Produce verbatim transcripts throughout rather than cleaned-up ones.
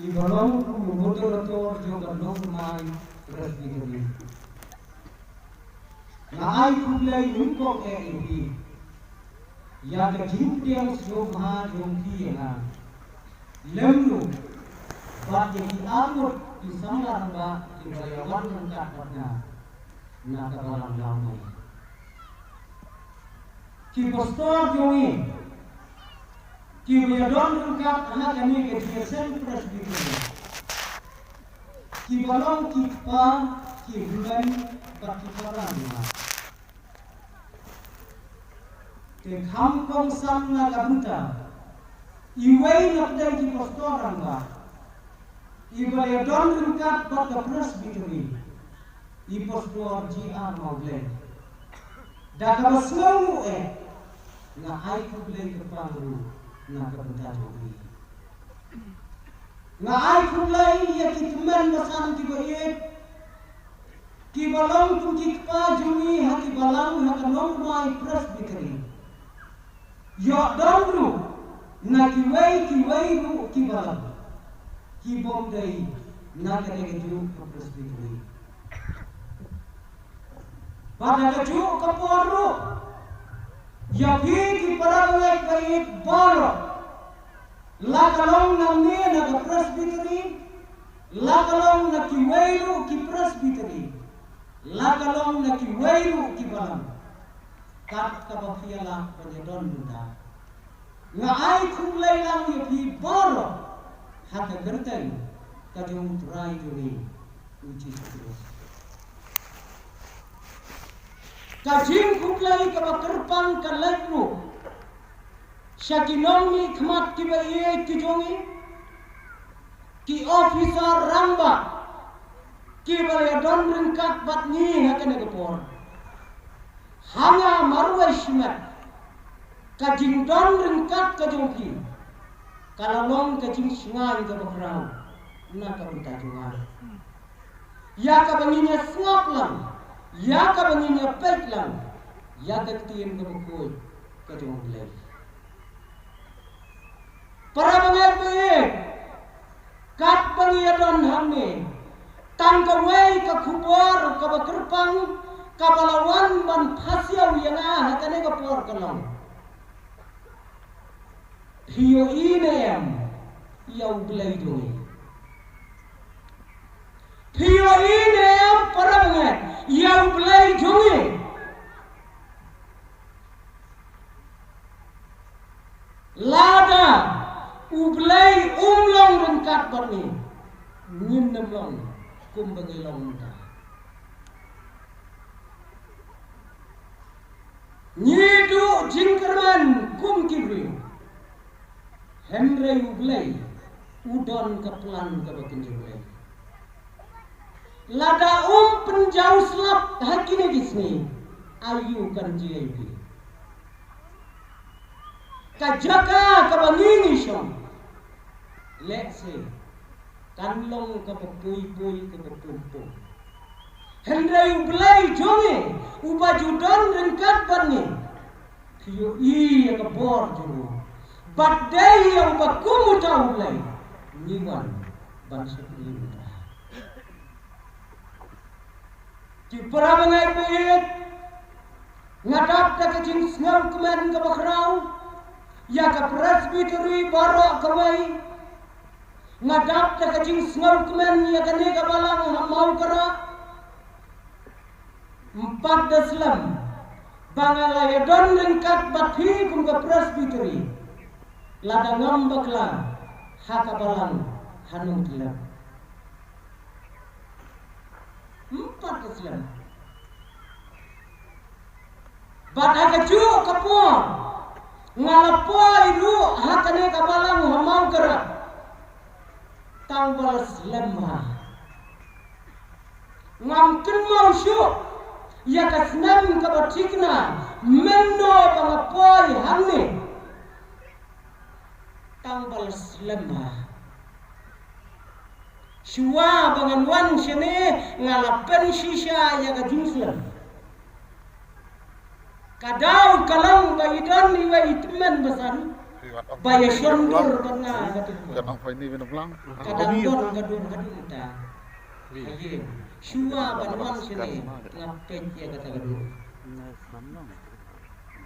Iba long kum u moderator jong ka Nongthymmai Presbytery. Nga ai khublei nyngkong eh ïa phi ïa ka jingpdiang sngewbha jong phi ïa nga. Lem ruh bad ïa ki arngut ki samla rangbah kiba la ïa wan ryngkat bad nga na ka balang Lawmai. Ki pastor jong ngi kiba ïadon ryngkat ha kane ka Jingïaseng Presbytery, kiba long ki kpa, ki hynmen bad ki para rangbah. Te kham kongsan na ka bynta iwei na pdeng ki pastor rangbah iba la ïadon ryngkat bad ka Presbytery, i Pastor G R Mawblei. Da kaba sngewnguh eh, nga ai khublei kyrpang ruh na ka bynta jong i. Nga ai khublei ïa ki tymmen basan kiba ïeit, kiba long kum ki kpa jong ngi ha ki balang ha ka Nongthymmai Presbytery. Ïoh don ruh na kiwei kiwei ruh ki balang kibym dei na kane kajuh ka Presbytery. Bad ha kajuh ka por ruh, ïa phi ki para bangeit ba ïeit baroh, la ka long nangne na ka Presbytery, la ka long na kiwei ruh ki Presbytery, la ka long na kiwei ruh ki balang, kat kaba phi ïalap ban ïadon mynta. Nga ai khublei lang ïa phi baroh ha ka kyrteng ka jong U Trai jong ngi U Jisu Khrist. Ka jingkhublei kaba kyrpang ka leit ruh sha ki nongmihkhmat kiba ïeit ki jong ngi, ki officer rangbah kiba la ïadon ryngkat bad ngi ha kane ka por. Ha nga marwei shimet, ka jingdon ryngkat ka jong phi ka la long ka jingshngaiñ kaba khraw na ka bynta jong nga, ïa kaba ngin ïa sngap lang, ïa kaba ngin ïa peit lang ïa ka ktien kaba khuid ka jong U Blei. Para bangeit ba ïeit, katba ngi ïadon hangne, tang kawei ka khubor kaba kyrpang kaba la wan ban pasiaw ïa nga ha kane ka por ka long: Phi ïohi ne em ïa U Blei jong ngi? Phi ïohi ne em, para bangeit, ïa U Blei jong ngi? Lada U Blei um long ryngkat bad ngi, ngin ym long kumba ngi long mynta. Ngi duh jingkyrmen kum ki briew, hynrei U Blei u don ka plan kaba kynja U Blei. Lada um pynjaw slap ha kine ki sngi, aïu kan jia ïa phi? Ka jaka kaba ngi ngi shong, lehse kan long kaba pui pui, kaba pum pum. Hynrei U Blei jong ngi uba ju don ryngkat bad ngi, phi ïohi ïa ka bor jong u. Bad dei ïa uba kum uta U Blei ngi wan ban shakri mynta. Ki para bangeit ba ïeit, nga dap da ka jingsngewkmen kaba khraw ïa ka Presbytery baroh kawei. Nga dap da ka jingsngewkmen ïa kane ka balang ha Mawkyrwat. Ym pat da slem ba nga la ïadon ryngkat bad phi kum ka Presbytery lada ngam bakla ha ka balang ha Nongthymmai. Ym pat da slem. Bad ha kajuh ka por nga la poi ruh ha kane ka balang ha Mawkyrwat, tang ba la slem bha. Ngam kynmaw shuh ïa ka snem kaba thikna mynno ba nga poi hangne, tang ba la slem bha. Shuwa ba ngan wan shane nga la pynshisha ïa ka jingslem. Ka daw ka long ba i don iwei i tymmen basan, Ba ïa shon dur ban nga ka tu. Ka dang don ka dur haduh mynta. Haïe. Shuwa ban wan shane nga peit ïa kata ka dur.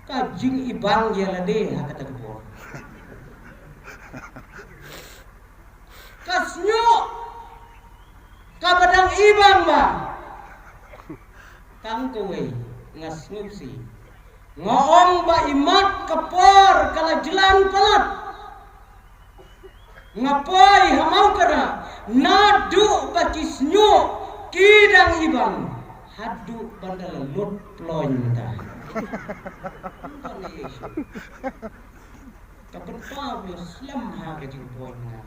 Ka jingibang ïa lade ha kata ka por. Ka sñiuh kaba dang ibang ba. Tang kawei nga sngewsih. Nga ong ba imat ka por ka la jlan palat. Nga poi ha Mawkyrah naduh ba ki sñiuh ki dang ibang haduh ban da la lut ploiñ mynta. Ka pynpaw ïa slem ha ka jingpoi nga.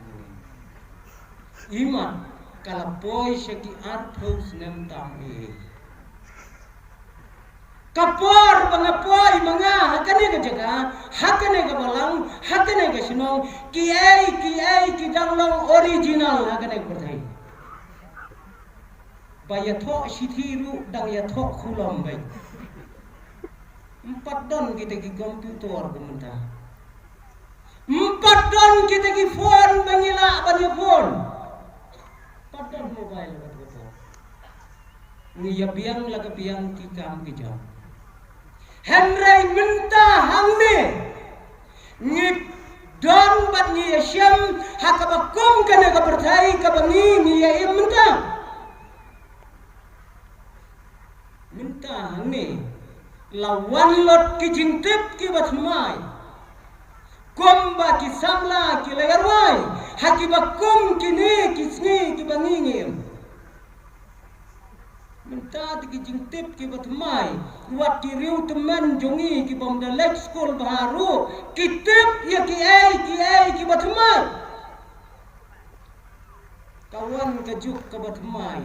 Imat ka la poi sha ki arphew snem tam eh. Ka por ba nga poi ma nga ha kane ka jaka, ha kane ka balang, ha kane ka shnong, ki ei ki ei ki dang long original ha kane ka pyrthei. Ba ïathoh shithi ruh dang ïathoh khulom beit. Ym pat don kita ki computer kumta. Ym pat don kita ki phone ba ngi lah ban ïa phone. Ym pat don mobile bad ka phone. Ngi ïa biang la ka biang ki kam ki jam. Hynrei mynta hangne ngi don bad ngi ïa shem ha kaba kum kane ka pyrthei kaba ngi ngi ïa im mynta. Mynta hangne la wan lot ki jingtip kiba thymmai. Kumba ki samla ki la ïarwai ha kiba kum kine ki sngi kiba ngi ngi im. Mynta te ki jingtip kiba thymmai, wat ki riew tymmen jong ngi ki bym da leit skul bha ruh ki tip ïa ki ei ki ei kiba thymmai. Ka wan ka juk kaba thymmai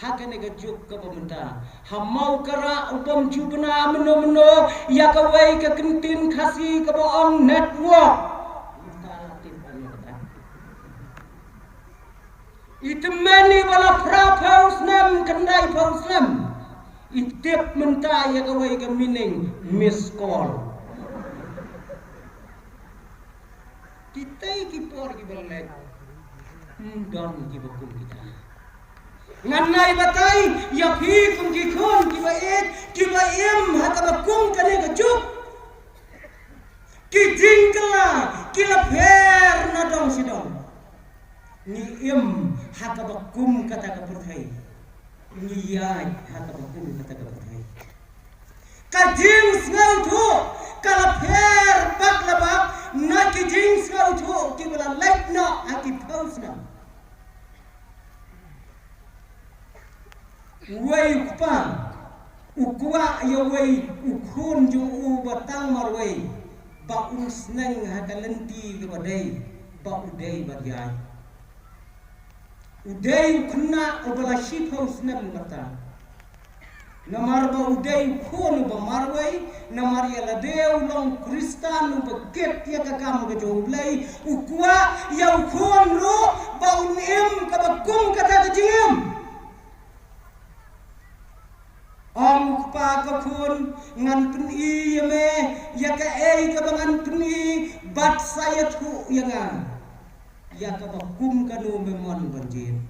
ha kane ka juk kaba mynta. Ha Mawkyrah u bym ju bna mynno mynno ïa kawei ka kyntien Khasi kaba ong network. Mynta la tip ïa kata. I tymmen iba la phra phew snem, khyndai phew snem, i tip mynta ïa kawei ka meaning miss call. Kitei ki por kiba leit, ym don kiba kum kita. Ngan ai batai ïa phi kum ki khun kiba ïeit, kiba im ha kaba kum kane ka juk. Ki jingkylla ki la pher na dong shi dong. Ngi im ha kaba kum kata ka pyrthei. Ngi ïaid ha kaba kum kata ka pyrthei. Ka jingsngewthuh ka la pher bak la bak na ki jingsngewthuh kiba la leit noh ha ki phew snem. Uwei u kpa u kwah ïa uwei u khun jong u ba tang marwei ba un sneng ha ka lynti kaba dei ba u dei bad ïa. U dei u khynnah uba la shiphew snem kata. Namar ba u dei u khun uba marwei, namar ïa lade u long Khristan uba kit ïa ka kam ka jong U Blei, u kwah ïa u khun ruh ba un im kaba kum kata ka jingim. Ong u kpa, ka khun, ngan pyni ïa me ïa kaei kaba ngan pyni bad sa ïathuh ïa nga ïa kaba kum kano me mon ban jied.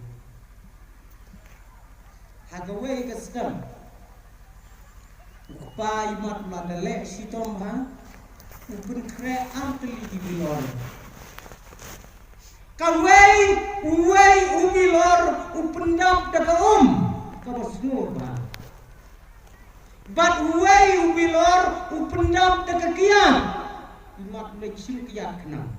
Ha kawei ka snem u kpa imat u la da leh shitom bha, u pynkhreh ar tylli ki bilor. Kawei, uwei u bilor u pyndap da ka um kaba sngur bha. Bad uwei u bilor u pyndap da ka kiad. Imat u leit shim kiad khnang.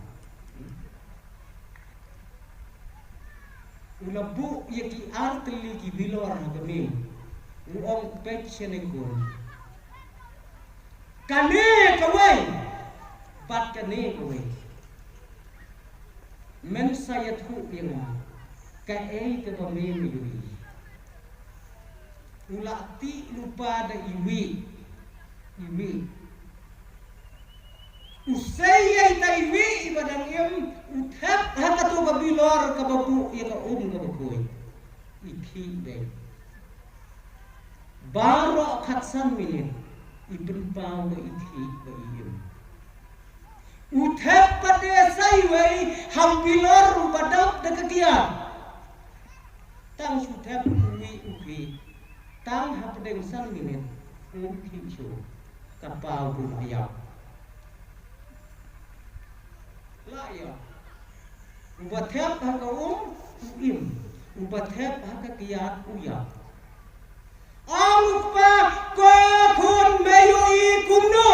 U la buh ïa ki ar tylli ki bilor ha ka miej. U ong, peit shane khun. Kane kawei bad kane kawei. Men sa ïathuh ïa nga kaei kaba me ïohi. U la tih lypa da iwei, iwei. U sei ïa ita iwei iba dang im, u thep ha kato ka bilor kaba buh ïa ka um kaba khuid. I khih beit. Baroh khatsan minit i pynpaw ba i khih ba i im. U thep pat de sa iwei ha u bilor uba dap da ka kiad. Tang shu thep uwei u khie. Tang hapdeng san minit u khie shuh. Ka pa u la ïap. La ïap. Uba thep ha ka um u im. Uba thep ha ka kiad u ïap. Ong u kpa, ko khun, me ïohi kumno?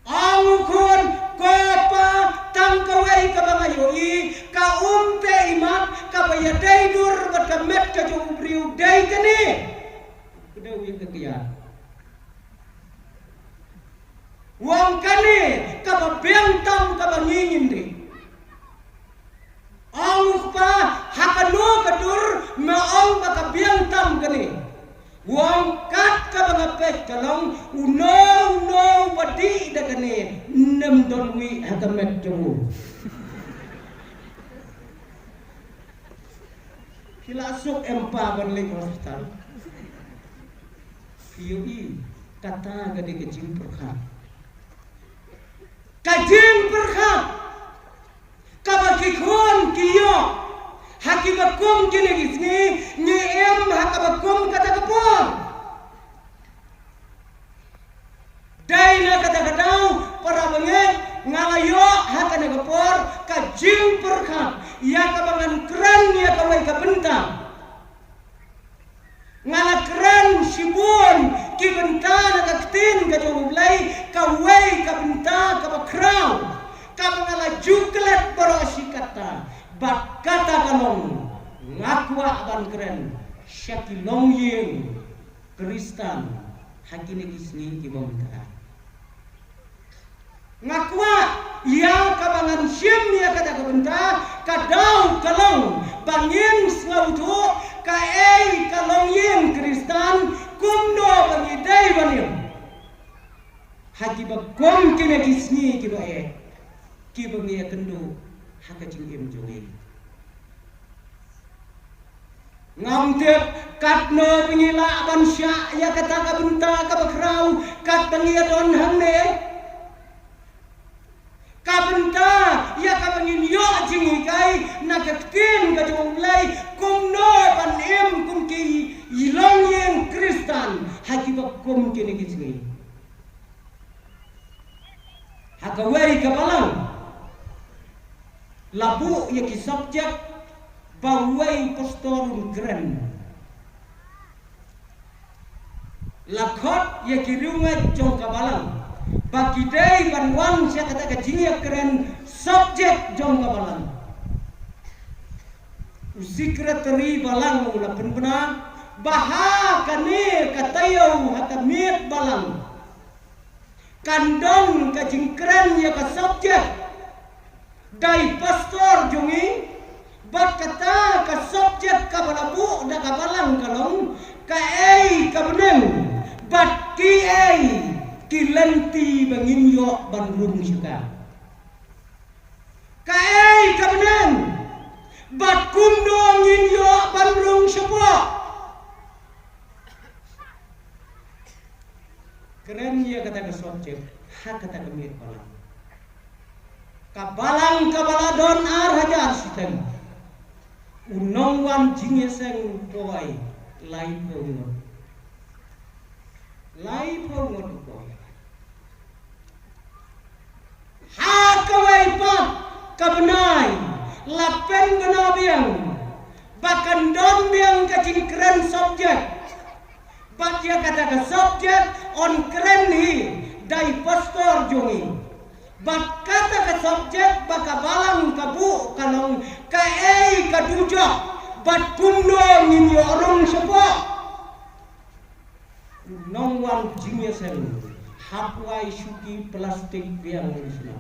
Ong u khun, ko pa, tang kawei kaba nga ïohi, ka um te imat, kaba ïadei dur bad ka met ka jong u briew dei kane. Kdew ïa ka kiad. Wan kane kaba biang tam kaba ngi ngin dih. Ong u kpa, ha kano ka dur me ong ba ka biang tam kane? Wan kat kaba nga peit ka long uno uno uba dih da kane ym don wih ha ka met jong u. Phi la suk em pa ban leit hospital? Phi ïohi, kata ka dei ka jingpyrkhat. Ka jingpyrkhat kaba ki khun ki ïoh ha kiba kum kine ki sngi, ngi im ha kaba kum kata ka por. Dei na kata ka daw, para bangeit, nga la ïoh ha kane ka por ka jingpyrkhat ïa kaba ngan kren ïa kawei ka bynta. Nga la kren shibun ki bynta na ka ktien ka jong U Blei, kawei ka bynta kaba khraw kaba nga la ju klet baroh shi katta, bad kata ka long, nga kwah ban kren sha ki longïing Khristan ha kine ki sngi kiba mynta. Nga kwah ïa kaba ngan shim ïa kata ka bynta, ka daw ka long ba ngin sngewthuh kaei ka longïing Khristan, kumno ba ngi dei ban im ha kiba kum kine ki sngi kiba eh, kiba ngi ïakynduh ha ka jingim jong ngi. Ngam tip katno ba ngi lah ban shah ïa kata ka bynta kaba khraw, katba ngi ïa don hangne. Ka bynta ïa kaba ngin ïoh jinghikai na ka ktien ka jong U Blei, kumno ban im kum ki longïing Khristan ha kiba kum kine ki sngi. Ha kawei ka balang la buh ïa ki subject ba uwei u pastor un kren. La khot ïa ki riewngeit jong ka balang ba ki dei ban wan sha kata ka jingïakren subject jong ka balang. U secretary balang u la pynbna ba ha kane ka taïew ha ka miet balang kan don ka jingkren ïa ka subject da i pastor jong ngi, bad kata ka subject kaba la buh da ka balang ka long kaei ka bneng bad kiei ki lynti ba ngin ïoh ban rung sha ka. Kaei ka bneng bad kumno ngin ïoh ban rung shapoh. Kren ïa kata ka subject ha kata ka miet balang. Ka balang kaba la don ar hajar shiteng, u nongwan jingïaseng u poi laiphew ngut. Laiphew ngut u poi. Ha kawei pat ka bnai la pynbna biang ba kan don biang ka jingkren subject. Bad ïa kata ka subject yn kren hi da i pastor jong ngi. Bad kata ka subject ba ka balang ka buh ka long kaei ka dujok bad kumno ngin ïoh rung shapoh. U nongwan jingïaseng hap wai shuki plastik biang u sna.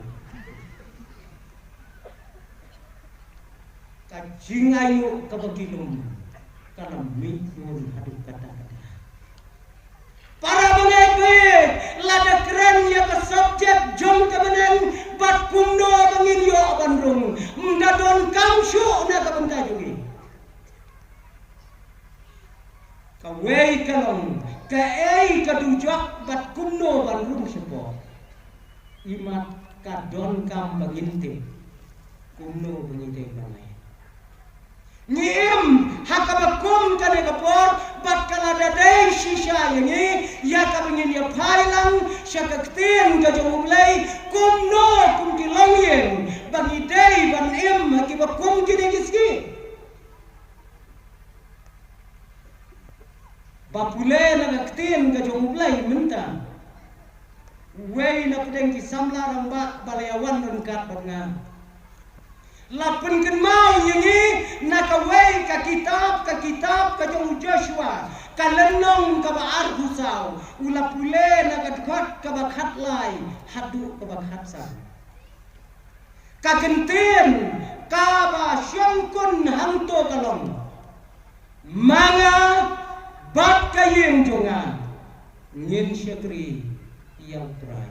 Ka jingainguh kaba ki lum ka la mih bun haduh katta katta. Para bangeit, lada kren ïa ka subject jong ka bneng bad kumno ba ngin ïoh ban rung, ym da donkam shuh na ka bynta jong ngi. Kawei ka long Kaei ka dujok bad kumno ban rung shapoh? Imat ka donkam ba ngin tip kumno ba ngi dei ban leh. Ngi im ha kaba kum kane ka por bad ka la da dei shisha ïa ngi ïa kaba ngin ïa phai lang sha ka ktien ka jong U Blei, kumno kum ki longïing ba ngi dei ban im ha kiba kum kine ki sngi. Ba pule na ka ktien ka jong U Blei mynta, uwei na pdeng ki samla rangbah ba la ïa wan ryngkat bad nga la pynkynmaw ïa ngi na kawei ka kitab, ka kitab ka jong u Joshua, ka lynnong kaba arphew saw, u la pule na ka dkhot kaba khatlai haduh kaba khatsaw. Ka kyntien kaba shongkun hangto ka long: Ma nga bad ka ïing jong nga ngin shakri ïa U Trai.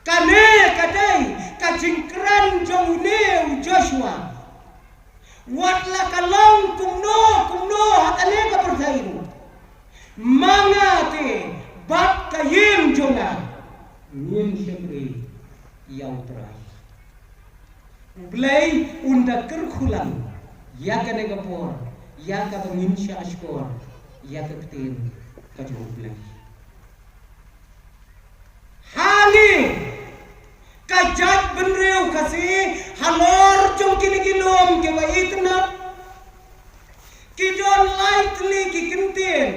Kane ka dei ka jingkren jong une u Joshua. Wat la ka long kumno kumno ha kane ka pyrthei ruh, ma nga te bad ka ïing jong nga ngin shakri ïa U Trai. U Blei un da kyrkhu lang ïa kane ka por, ïa kaba ngin shah shkor ïa ka ktien ka jong U Blei. Hangne ka jaitbynriew Khasi halor jong kine ki lum kiba itynnad, ki don lai tylli ki kyntien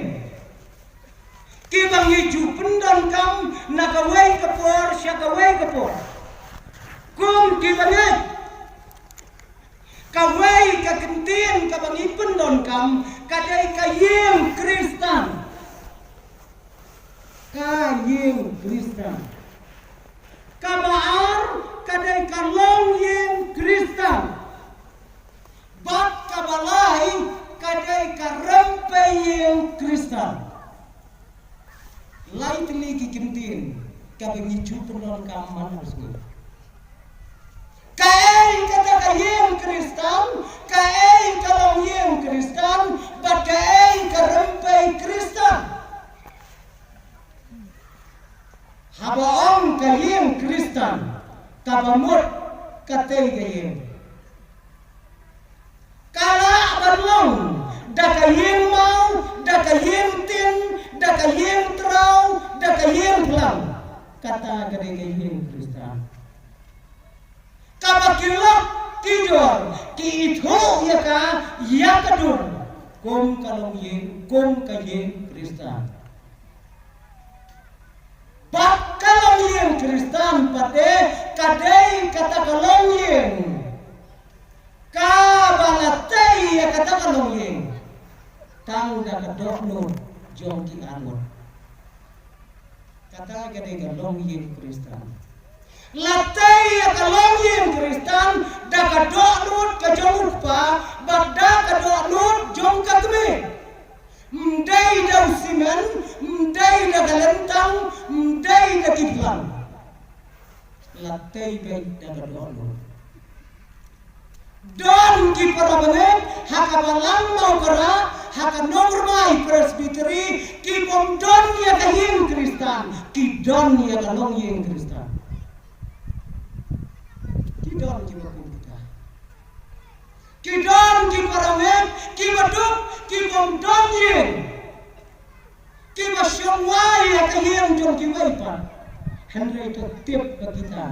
kiba ngi ju pyndonkam na kawei ka por sha kawei ka por. Kum kiba ngeit, kawei ka kyntien kaba ngi pyndonkam ka dei ka ïing Khristan. Ka ïing Khristan. Kaba ar ka dei ka longïing Khristan. Bad kaba lai ka dei ka rympei ïing Khristan. Lai tylli ki kyntien kaba ngi ju pyndonkam man u sngi. Kaei kata ka ïing Khristan, kaei ka longïing Khristan, bad kaei ka rympei Khristan. Haba ong ka ïing Khristan, kaba mut katei ka ïing ka lah ban long da ka ïing maw, da ka ïing tin, da ka ïing traw, da ka ïing phlang. Kata ka dei ka ïing Khristan. Kaba ki lok ki jor ki ithuh ïa ka, ïa ka dur kum ka longïing, kum ka ïing Khristan. Bad ka longïing Khristan pat te ka dei kata ka longïing kaba la tei ïa kata ka longïing tang da ka dohnud jong ki arngut. Kata ka dei ka longïing Khristan. La tei ïa ka longïing Khristan da ka dohnud ka jong u kpa bad da ka dohnud jong ka kmie. Ym dei da u simen, ym dei da ka lyntang, ym dei da ki phlang. La tei beit da ka dohnud. Don ki para bangeit ha ka balang Mawkyrwat, ha ka Nongrmai Presbytery, ki bym don ïa ka ïing Khristan, ki don ïa ka longïing Khristan. Ki don kiba kum kita. Ki don ki para bangeit kiba duk, ki bym don ïing. Kiba shong wai ha ka ïing jong kiwei pat. Hynrei to tip ba kita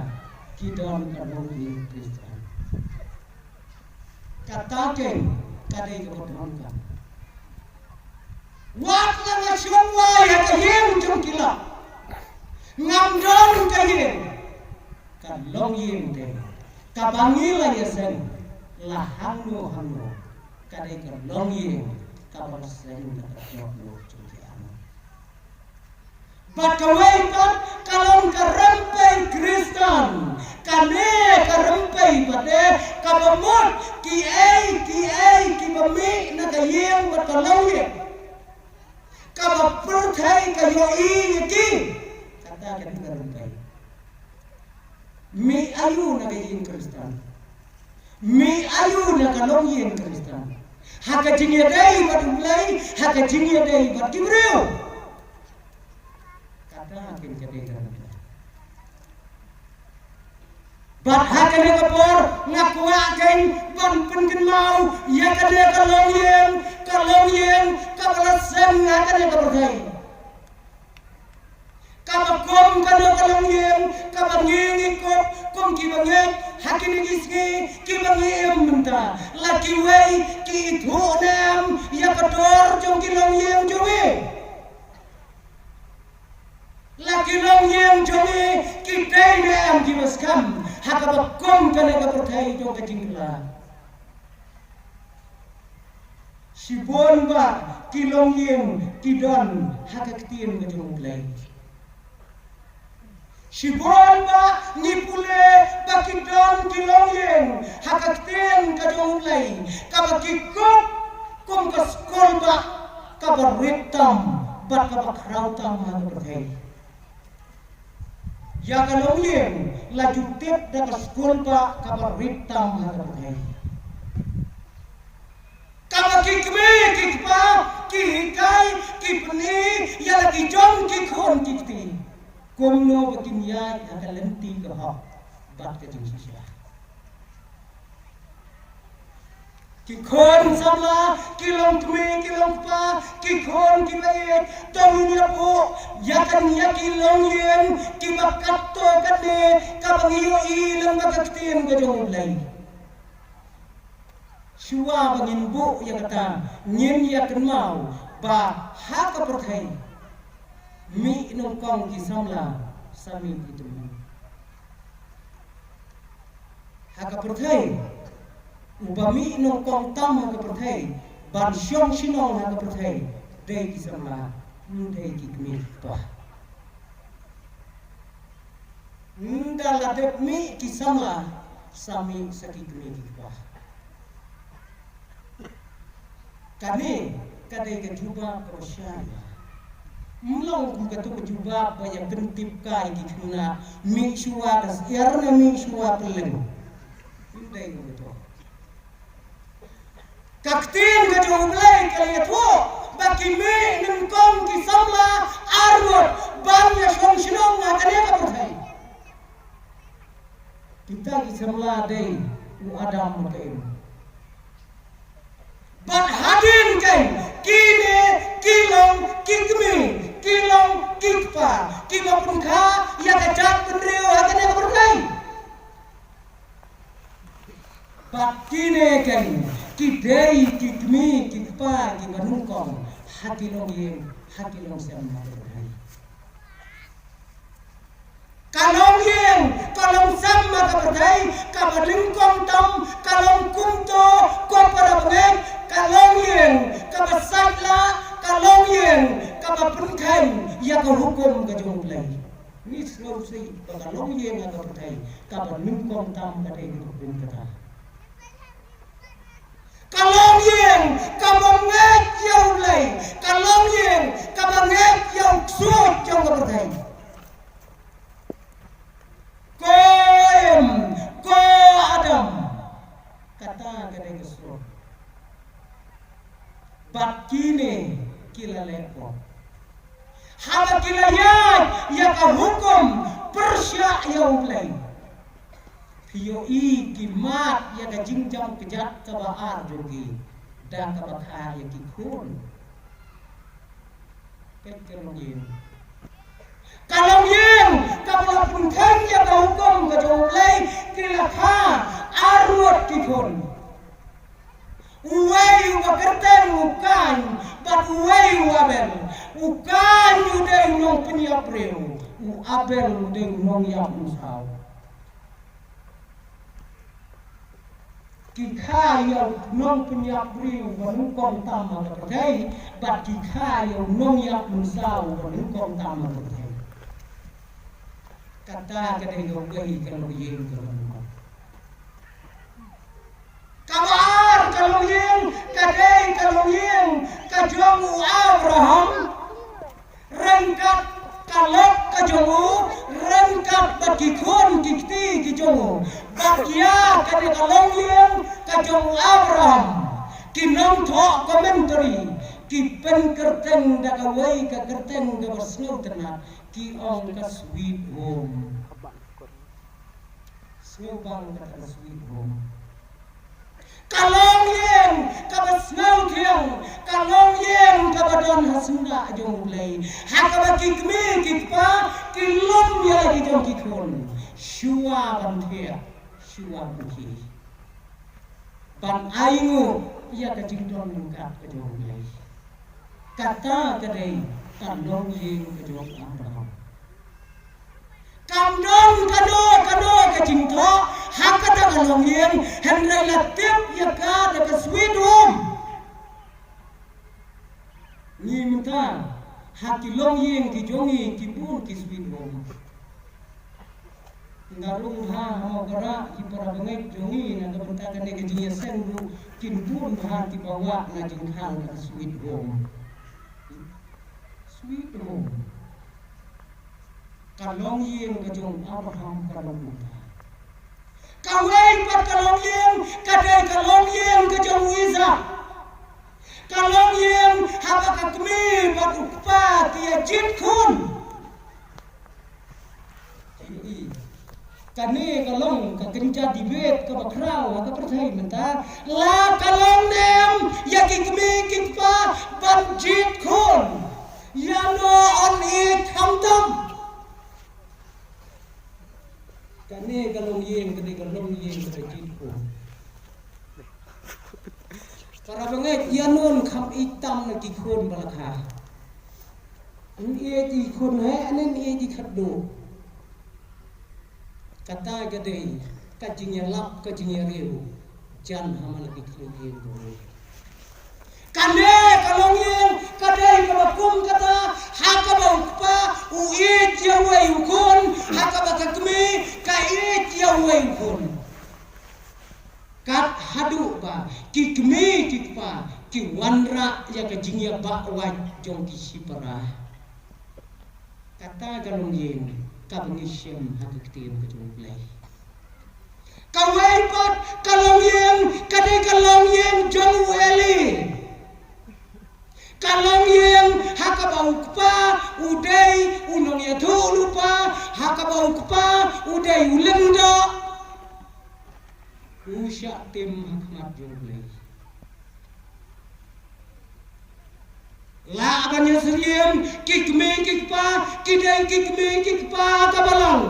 ki don ka longïing Khristan. Kata keiñ ka dei kaba donkam. Wat la nga shong wai ha ka ïing jong ki lok, ngam don ka ïing. Ka longïing te kaba ngi la ïaseng la hangno hangno ka dei ka longïing kaba la seng da ka dohnud jong ki arngut. Bad kawei pat ka long ka rympei Khristan. Kane ka rympei pat te kaba mut kiei kiei kiba mih na ka ïing bad ka longïing, kaba pyrthei ka ïohi ïa ki. Kata ka dei ka rympei. Mih aïu na ka ïing Khristan? Mih aïu na ka longïing Khristan? Ha ka jingïadei bad U Blei, ha ka jingïadei bad ki briew. Kata kein ka dei ka rangli. Bad ha kane ka por nga kwah kein ban pynkynmaw ïa kane ka longïing, ka longïing kaba la sem ha kane ka pyrthei. Kaba kum kano ka longïing kaba ngi ngi kup kum kiba ngeit ha kine ki sngi kiba ngi im mynta. La kiwei ki ithuh ne em ïa ka dor jong ki longïing jong ngi? La ki longïing jong ngi ki dei ne em kiba skhem ha kaba kum kane ka pyrthei jong ka jingkylla? Shibun bah ki longïing ki don ha ka ktien ka jong U Blei. Shibun bah ngi pule ba ki don ki longïing ha ka ktien ka jong U Blei kaba ki kup kum ka skul bah kaba rit tam bad kaba khraw tam ha ka pyrthei. Ïa ka longïing la ju tip da ka skul bah kaba rit tam ha ka pyrthei. Kaba ki kmie ki kpa ki hikai ki pyni ïa la ki jong ki khun ki kti kumno ba kin ïaid ha ka lynti ka hok bad ka jingshisha. Ki khun samla, ki longkmie, ki longkpa, ki khun kiba ïeit, to ngin ïa buh ïa kane ïa ki longïing kiba katto katne kaba ngi ïohi lyngba ka ktien ka jong U Blei. Shuwa ba ngin buh ïa kata ngin ïa kynmaw ba ha ka pyrthei mih nyngkong ki samla sa mih ki tymmen. Ha ka pyrthei uba mih nyngkong tam ha ka pyrthei ban shong shnong ha ka pyrthei dei ki samla, ym dei ki kmie ki kpa. Ynda la dep mih ki samla sa mih sa ki kmie ki kpa. Kane ka dei ka jubab kaba shai. Ym long kum kato ka jubab ba ïa pyntip kai ki khynnah mih shuwa ka syiar ne mih shuwa pylleng. Ym dei kum kato. Ka ktien ka jong U Blei ka la ïathuh ba ki mih nyngkong ki samla arngut ban ïa shong shnong ha kane ka pyrthei. Kita ki samla dei u Adam bad ka Eva. Bad hadien kein kine ki long ki kmie, ki long ki kpa kiba pynkha ïa ka jaitbynriew ha kane ka pyrthei. Bad kine kein ki dei ki kmie ki kpa kiba nyngkong ha ki longïing ha ki longsem ha ka pyrthei. Ka longïing ka longsem ha ka pyrthei kaba nyngkong tam ka long kumto ko para bangeit, ka longïing kaba sait lah, ka longïing kaba pynkheiñ ïa ka hukum ka jong U Blei. Ngi sngewsih ba ka longïing ha ka pyrthei kaba nyngkong tam ka dei ka hukum kata. Ka longïing kaba ngeit ïa U Blei, ka longïing kaba ngeit ïa u ksuid jong ka pyrthei. Ko Em, ko Adam, kata ka dei ka sur. Bad kine ki la leh ko haba ki la ïaid ïa ka hukum pyrshah ïa U Blei. Phi ïohi ki mad ïa ka jingjam kjat kaba ar jong ki da kaba kha ïa ki khun. Peit ka longïing. Ka longïing kaba la pynkheiñ ïa ka hukum ka jong U Blei ki la kha arngut ki khun. Uwei uba kyrteng u Kain bad uwei u Abel. U Kain u dei u nongpynïap briew, u Abel u dei u nongïap mynsaw. Ki kha ïa u nongpynïap briew uba nyngkong tam ha ka pyrthei bad ki kha ïa u nongïap mynsaw uba nyngkong tam ha ka pyrthei. Kata ka dei kawei ka longïing kaba nyngkong. Kaba ar ka longïing ka dei ka longïing ka jong u Abraham. Ryngkat ka lok ka jong u, ryngkat bad ki khun ki kti ki jong u. Bad ïa kane ka longïing ka jong u Abraham, Ki nongthoh commentary ki pynkyrteng da kawei ka kyrteng kaba sngewtynnat, ki ong ka Sweet Home. Sngewbang kata ka Sweet Home. Ka longïing kaba sngewthiang, ka longïing kaba don ha syndah jong U Blei, ha kaba ki kmie ki kpa ki lum ïa la ki jong ki khun, shuwa ban thiah, shuwa ban khie, ban ainguh ïa ka jingdon ryngkat ka jong U Blei. Kata ka dei ka longïing ka jong Abraham. Kam don kano kano ka jingthoh ha kata ka longïing, hynrei la tip ïa ka da ka Sweet Home. Ngi mynta ha ki longïing ki jong ngi ki bun ki Sweet Home. Nga rung bha ha Mawkyrwat, ki para bangeit jong ngi na ka bynta kane ka jingïaseng ruh kin bun bha kiba wad na jingkhang ka Sweet Home. Sweet Home. Ka longïing ka jong Abraham ka long kumta. Kawei pat ka longïing ka dei ka longïing ka jong u Isak. Ka longïing haba ka kmie bad u kpa ki ïa jied khun. Kane ka long ka kynja debate kaba khraw ha ka pyrthei mynta. La ka long ne em ïa ki kmie ki kpa ban jied khun? Ïano yn ïeit khamtam? Kane ka longïing, kane ka longïing kaba jied khun. Para bangeit, ïano yn kham ïeit tam na ki khun ba la kha? Yn ïeit i khun heh, yn ïeit i khatduh. Kata ka dei ka jingïalap, ka jingïariew jan ha man la ki khun ïing ruh. Kane ka longïing ka dei kaba kum kata, ha kaba u kpa u ïeit ïa uwei u khun, ha kaba ka kmie ka ïeit ïa uwei u khun. Kat haduh ba ki kmie ki kpa ki wanrah ïa ka jingïabahwait jong ki shipara. Kata ka longïing kaba ngi shem ha ka ktien ka jong U Blei. Kawei pat ka longïing ka dei ka longïing jong u Eli. Ka longïing ha kaba u kpa u dei u nongïathuhlypa, ha kaba u kpa u dei u lyngdoh. U shah tim ha khmat jong U Blei. Lah ban ïasyriem, ki kmie ki kpa ki dei ki kmie ki kpa kaba long.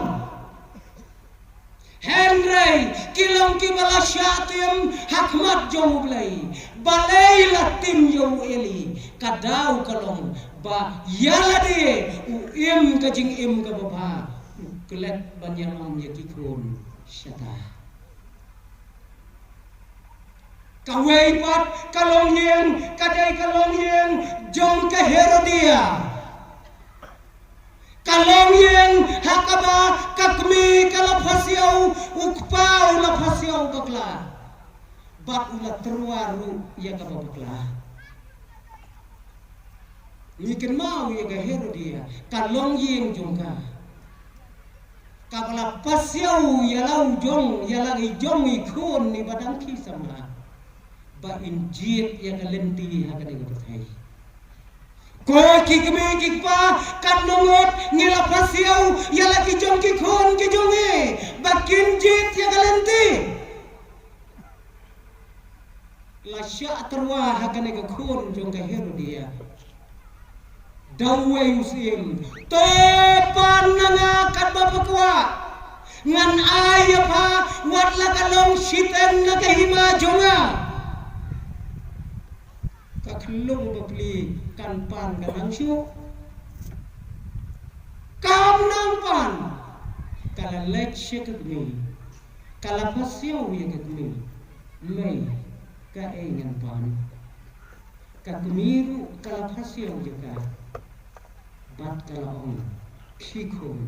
Hynrei ki long kiba la shah tim ha khmat jong U Blei. Balei la tim ïa u Eli? Ka daw ka long ba ïa lade u im ka jingim kaba bha, u klet ban ïalam ïa ki khun shata. Kawei pat ka longïing ka dei ka longïing jong ka Herodia. Ka longïing ha kaba ka kmie ka la phasiaw, u kpa u la phasiaw bakla, bad u la tyrwa ruh ïa kaba bakla. Ngi kynmaw ïa ka Herodia, ka longïing jong ka, kaba la phasiaw ïa la u jong, ïa la i jong i khun iba dang khie samla, ba in jied ïa ka lynti ha kane ka pyrthei. Ko ki kmie ki kpa, katno ngut ngi la phasiaw ïa la ki jong ki khun ki jong ngi ba kin jied ïa ka lynti. La shah tyrwa ha kane ka khun jong ka Herodia da uwei u syiem. To pan na nga katba phi kwah, ngan ai ïa pha wat la ka long shiteng na ka hima jong nga. Ka khyllung bapli kan pan ka nang shuh? Kam nang pan. Ka la leit sha ka kmie, ka la phasiaw ïa ka kmie. Mei, kaei ngan pan? Ka kmie ruh ka la phasiaw ïa ka bad ka la ong, khie khun,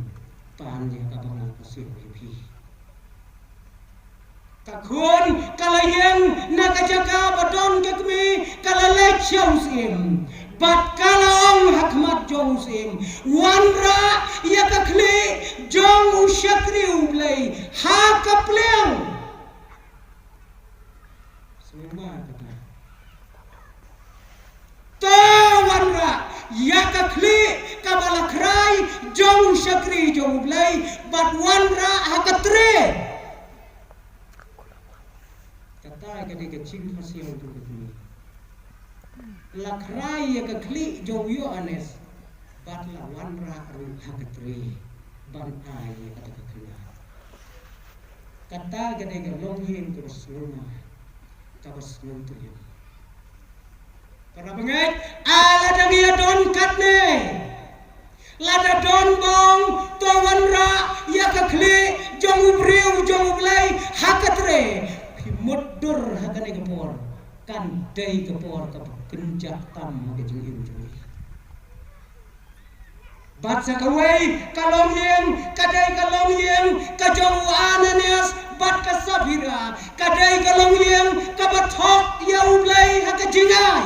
pan ïa kaba nga phasiaw ïa phi. Ka khun ka la ïeng na ka jaka ba don ka kmie, ka la leit sha u syiem bad ka la ong ha khmat jong u syiem, wanrah ïa ka khlieh jong u shakri U Blei ha ka pliang. Sngewbha kata. ka tre. Kata ka dei ka jingpasiaw jong ka kmie. La khrai ïa ka khlieh jong u Ïoannis bad la wanrah ruh ha ka tre ban ai ïa kata ka khynnah. Kata ka dei ka longïing kaba sngewma, kaba sngewtriem. Para bangeit, a lada ngi ïa don katne, lada don ba ong to wanrah ïa ka khlieh jong u briew jong U Blei ha ka tre, phi mutdur ha kane ka por, kan dei ka por kaba kynjah tam ha ka jingim jong ngi. Bad sa kawei ka longïing, ka dei ka longïing ka jong u Ananias bad ka Saphira, ka dei ka longïing kaba thok ïa U Blei ha ka jingai.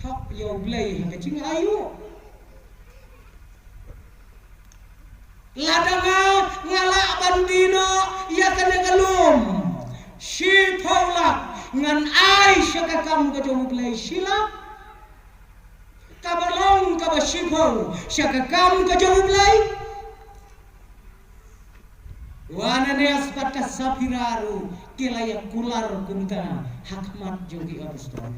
Thok ïa U Blei ha ka jingai u. Lada nga, nga lah ban die noh ïa kane ka lum shiphew lak, ngan ai sha ka kam ka jong U Blei shi lak. Kaba long kaba shiphew sha ka kam ka jong U Blei. U Ananias bad ka Saphira ruh ki la ïa kular kumta ha khmat jong ki apostol.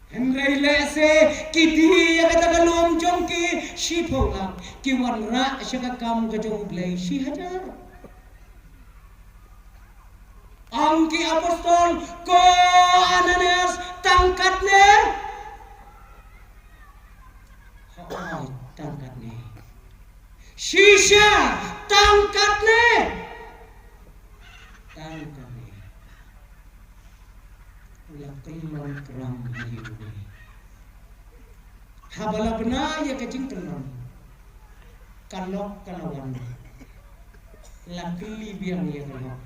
Hynrei lehse ki die ïa kata ka lum jong ki shiphew lak, ki wanrah sha ka kam ka jong U Blei shi hajar. Ong ki apostol, ko Ananias, tang katne? Hooid, tang katne. Shisha, tang katne? Tang katne. La kyllon kram ha ïing. Haba la bna ïa ka jingkyllon, ka lok ka la wan. La kylli biang ïa ka lok,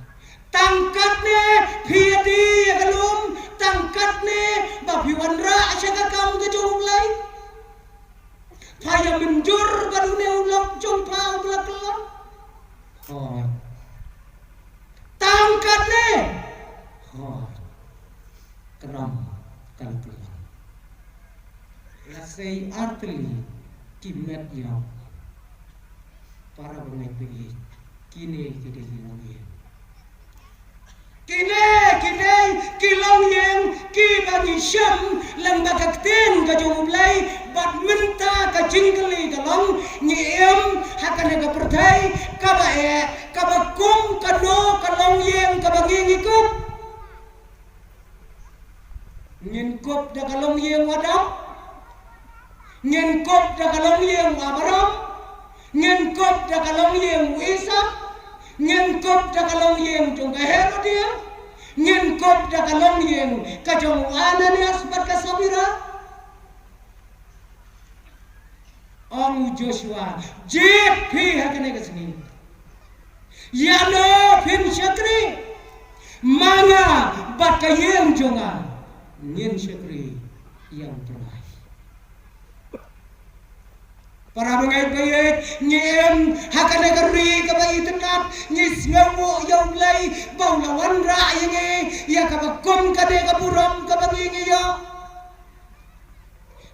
tang katne phi ïa die ïa ka lum? Tang katne ba phi wanrah sha ka kam ka jong U Blei? Pha ïa mynjur bad une u lok jong pha uba la kyllon? Hooid. Tang katne? Hooid. Kram ka la kyllon. La sei ar tylli ki met ïap. Para bangeit ba ïeit, kine ki dei ki longïing. Kine ki dei ki longïing kiba ngi shem lyngba ka ktien ka jong U Blei. Bad mynta ka jingkylli ka long, ngi im ha kane ka pyrthei kaba eh, kaba kum kano ka longïing kaba ngi ngi kup? Ngin kup da ka longïing u Adam? Ngin kup da ka longïing u Abraham? Ngin kup da ka longïing u Isak? Ngin kup da ka longïing jong ka Herodia? Ngin kup da ka longïing ka jong u Ananias bad ka Saphira? Ong u Joshua, jied phi ha kane ka sngi. Ïano phin shakri? Ma nga bad ka ïing jong nga ngin shakri ïa U Trai. Para bangeit ba ïeit, ngi im ha kane ka ri kaba itynnat, ngi sngewnguh ïa U Blei ba u la wanrah ïa ngi ïa kaba kum kane ka burom kaba ngi ngi ïoh.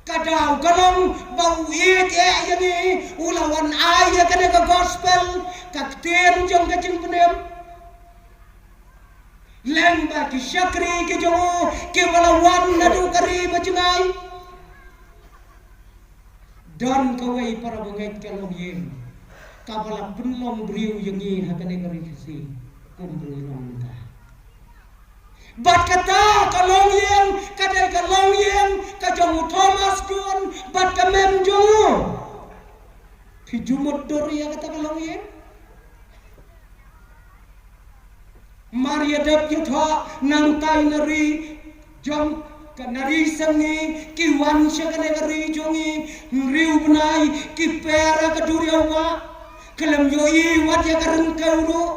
Ka daw ka long ba u ïeit eh ïa ngi, u la wan ai ïa kane ka gospel, ka ktien jong ka jingpynim. Lyngba ki shakri ki jong u kiba la wan naduh ka ri ba jngai. Don kawei para bangeit ka longïing kaba la pynlong briew ïa ngi ha kane ka ri Khasi kum ba ngi long mynta. Bad kata ka longïing ka dei ka longïing ka jong u Thomas Jones bad ka mem jong u. Phi ju mutdur ïa kata ka longïing? Mar ïa dep ïa thoh nangtai na ri jong ka, na ri seng ngi, ki wan sha kane ka ri jong ngi hynriew bnai, ki per ha ka duriaw ba khlem ïohi wat ïa ka ryngkew ruh.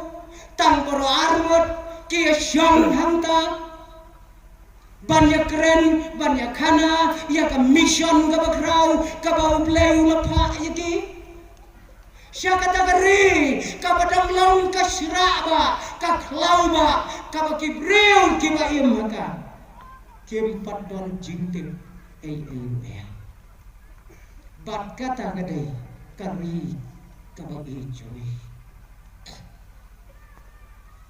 Tang baroh arngut ki ïa shong hangta ban ïa kren, ban ïa khana ïa ka mission kaba khraw kaba U Blei u la phah ïa ki. Sha kata ka ri kaba dang long ka shrah ba, ka khlaw ba, kaba ki briew kiba im ha ka kim pat don jingtip ei ei ruh ïa. Bad kata ka dei ka ri kaba ïeit jong ngi.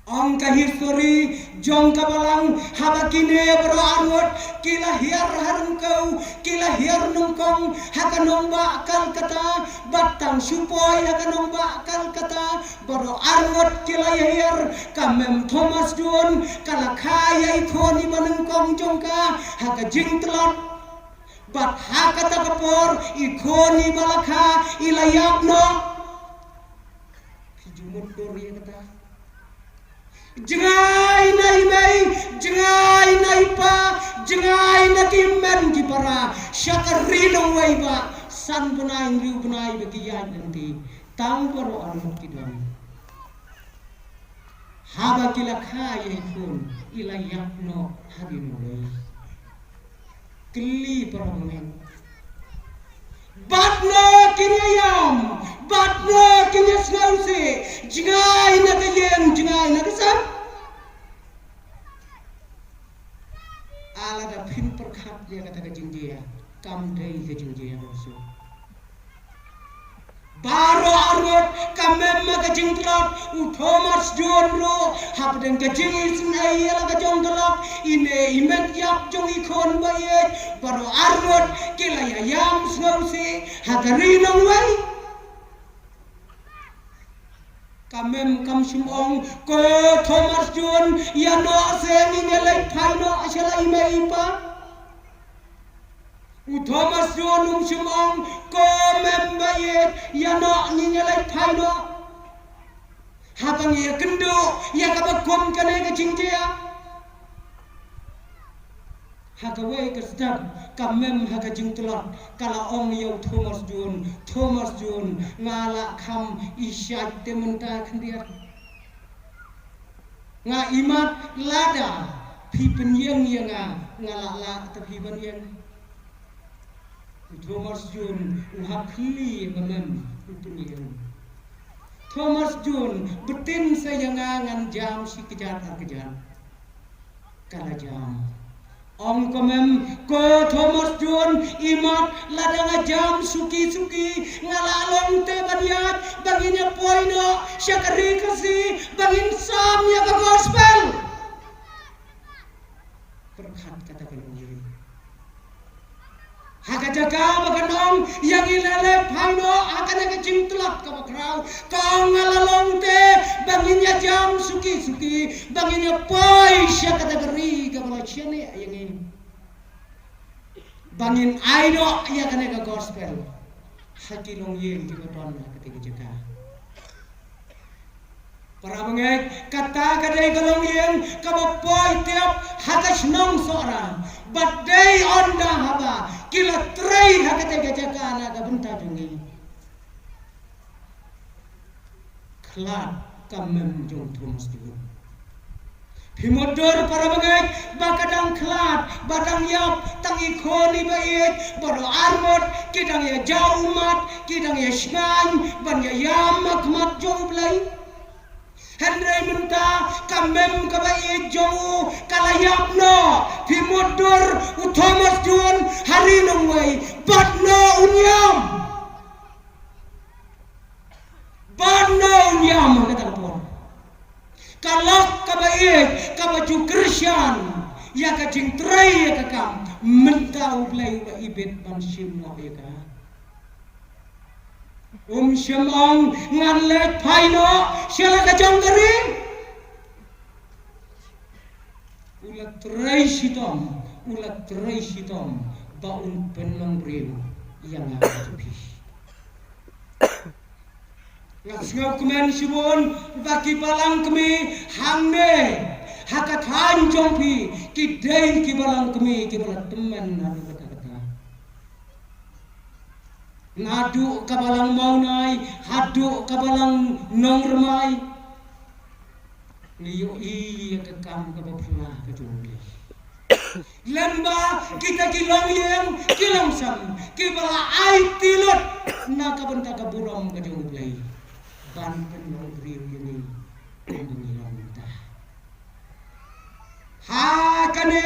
Ong ka histori jong ka balang, haba kine baroh arngut ki la hiar ha ryngkew, ki la hiar nyngkong ha ka nongbah Calcutta, bad tang shu poi ha ka nongbah Calcutta baroh arngut ki la ïa hiar, ka mem Thomas Jones ka la kha ïa i khun iba nyngkong jong ka ha ka jingtlot. Bad ha kata ka por i khun iba la kha i la ïap noh. Phi ju mutdur ïa kata? Jngai na i mei, jngai na i pa, jngai na ki hynmen ki para sha ka ri nongwei ba san bnai hynriew bnai ba ki ïaid lynti. Tang baroh arngut ki don. Haba ki la kha ïa i khun i la ïap noh ha ri nongwei. Kylli para bangeit. Bad na kin ïa ïam, bad na kin ïa sngewsih, jngai na ka ïing, jngai na ka sem. Lada phin pyrkhat ïa kata ka jingjia, kam dei ka jingjia ba suk. Baroh arngut ka mem ha ka jingtlot, u Thomas Jones ruh hapdeng ka jingisynei ïa la ka jong ka lok, ine i met ïap jong i khun ba ïeit, baroh arngut ki la ïa ïam sngewsih ha ka ri nongwei. Ka mem kam shym ong, ko Thomas Jones, ïa noh seh, ngin ïa leit phai noh sha la i mei i pa. U Thomas Jones um shym ong, ko mem ba ïeit, ïa noh, ngin ïa leit phai noh. Haba ngi ïa kynduh ïa kaba kum kane ka jingjia. Ha kawei ka step ka mem ha ka jingtlot ka la ong ïa u Thomas Jones, Thomas Jones, nga la kham i shait te mynta khyndiat. Nga imat lada phi pynïeng ïa nga, nga la lah te phi ban ïeng. U Thomas Jones u hap khylli ïa ka mem, u pynïeng. Thomas Jones, btin sa ïa nga, ngan jam shi kjat ar kjat. Ka la jam. Ong ka mem, ko Thomas Jones, imat lada nga jam suki suki, nga la long te ban ïaid ba ngin ïa poi noh sha ka ri Khasi ba ngin sam ïa ka gospel. Pyrkhat kata ka longïing. Ha ka jaka ba kan ong ïa ngi, la leit phai noh ha kane ka jingtlot kaba khraw, ka ong nga la long te ba ngin ïa jam suki suki, ba ngin ïa poi sha kata ka ri kaba la shaniah ïa ngi, ba ngin ai noh ïa kane ka gospel ha ki longïing kiba don ha kata ka jaka. Para bangeit, kata ka dei ka longïing kaba poi tip ha ka shnong Sohra. Bad dei ynda haba ki la trei ha kata ka jaka na ka bynta jong ngi. Khlad ka mem jong Thomas Jones. Phi mutdur para bangeit ba ka dang khlad, ba dang ïap tang i khun iba ïeit, baroh arngut ki dang ïa jaw ummat, ki dang ïa shngaiñ ban ïa ïam ha khmat jong U Blei. Hynrei mynta ka mem kaba ïeit jong u ka la ïap noh. Phi mutdur, u Thomas Jones ha ri nongwei, bad noh un ïam. Bad noh un ïam ha kata ka por. Ka lok kaba ïeit kaba ju kyrshan ïa ka jingtrei ïa ka kam, mynta U Blei u la ibit ban shim noh ïa ka. Um shym ong ngan leit phai noh sha la ka jong ka ri. U la trei shitom, u la trei shitom ba un pynlong briew ïa nga bad phi. Nga sngewkmen shibun ba ki balang kmie hangne ha ka thaiñ jong phi ki dei ki balang kmie kiba la tymmen haduh katta katta. Naduh ka balang Mawnai haduh ka balang Nongrmai. Ngi ïohi ïa ka kam kaba phylla ka jong U Blei. Lem ba kita ki longïing ki longsem kiba la aiti lut na ka bynta ka burom ka jong U Blei ban pynlong briew ïa ngi kumba ngi long mynta. Ha kane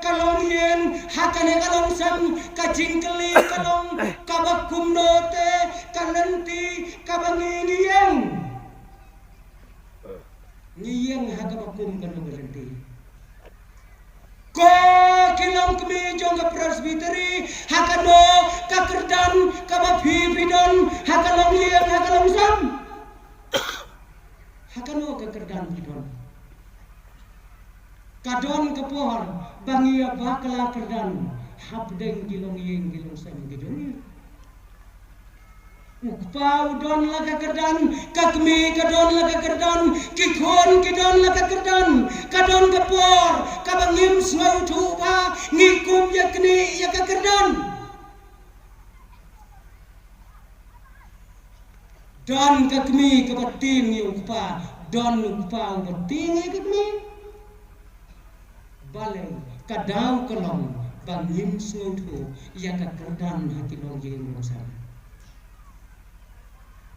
ka Longïing ha kane ka longsem, ka jingkylli ka long, kaba kumno te ka lynti kaba ngi ngi ïeng? Ngi ïeng ha kaba kum kano ka lynti? Ko ki longkmie jong ka Presbytery, ha kano ka kyrdan kaba phi phi don ha ka longïing ha ka longsem? Ha kano ka kyrdan phi don? Ka don ka por ba ngi ïa bakla kyrdan hapdeng ki longïing ki longsem ki jong ngi. U kpa u don la ka kyrdan, ka kmie ka don la ka kyrdan, ki khun ki don la ka kyrdan. Ka don ka por kaba ngim sngewthuh ba ngi kum ïa kane ïa ka kyrdan. Don ka kmie kaba tieng ïa u kpa, don u kpa uba tieng ïa ka kmie. Balei ka daw ka long ba ngim sngewthuh ïa ka kyrdan ha ki longïing longsem?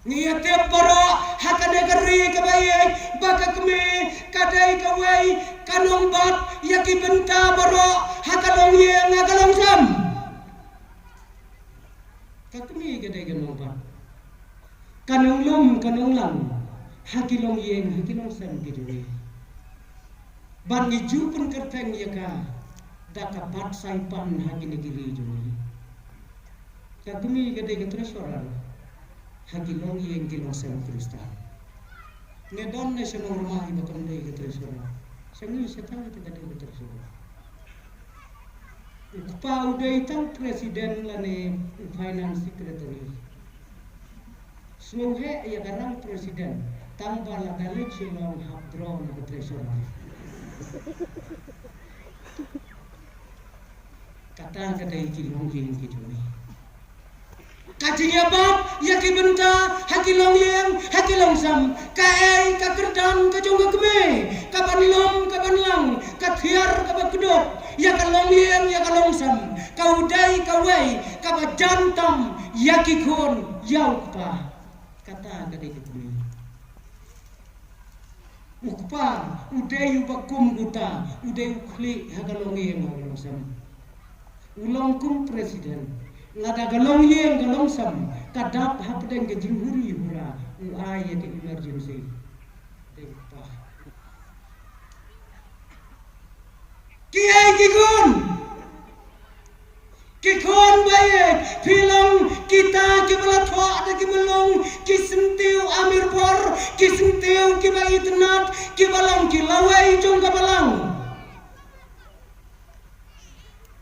Ngi ïa tip baroh ha kane ka ri kaba ïeit ba ka kmie ka dei kawei ka nongbat ïa ki bynta baroh ha ka longïing ha ka longsem. Ka kmie ka dei ka nongbat, ka nonglum ka nonglang ha ki longïing ha ki longsem ki jong ngi. Bad ngi ju pynkyrteng ïa ka da ka bat saipan ha kine ki ri jong ngi. Ka kmie ka dei ka treasurer ha ki longïing ki longsem Khristan. Ne don ne sha nongrwai ba kam dei ka treasurer? Sha ngi sha tang ka dei ka treasurer. U kpa u dei tang president lane u finance secretary. Sngewheh ïa ka rang president tang ba la da leit Shillong hap draw na ka treasurer. Kata ka dei ki longïing ki jong ngi. Ka jingïabap ïa ki bynta ha ki longïing ha ki longsem, kaei ka kyrdan ka jong ka kmie, ka ban lum ka ban lang, ka thiar kaba kdup ïa ka longïing ïa ka longsem, ka u dei kawei kaba jan tam ïa ki khun ïa u kpa. Kata ka dei ka kmie. U kpa u dei uba kum uta, u dei u khlieh ha ka longïing ha ka longsem. U long kum president. Lada ka longïing ka longsem ka dap hapdeng ka jinghuri hura, u ai ïa ka emergency. Dei u kpa. Kiei ki khun? Ki khun ba ïeit, phi long kita kiba la thoh da ki myllung, ki syntiew amirbor, ki syntiew kiba itynnad, kiba long ki lawei jong ka balang.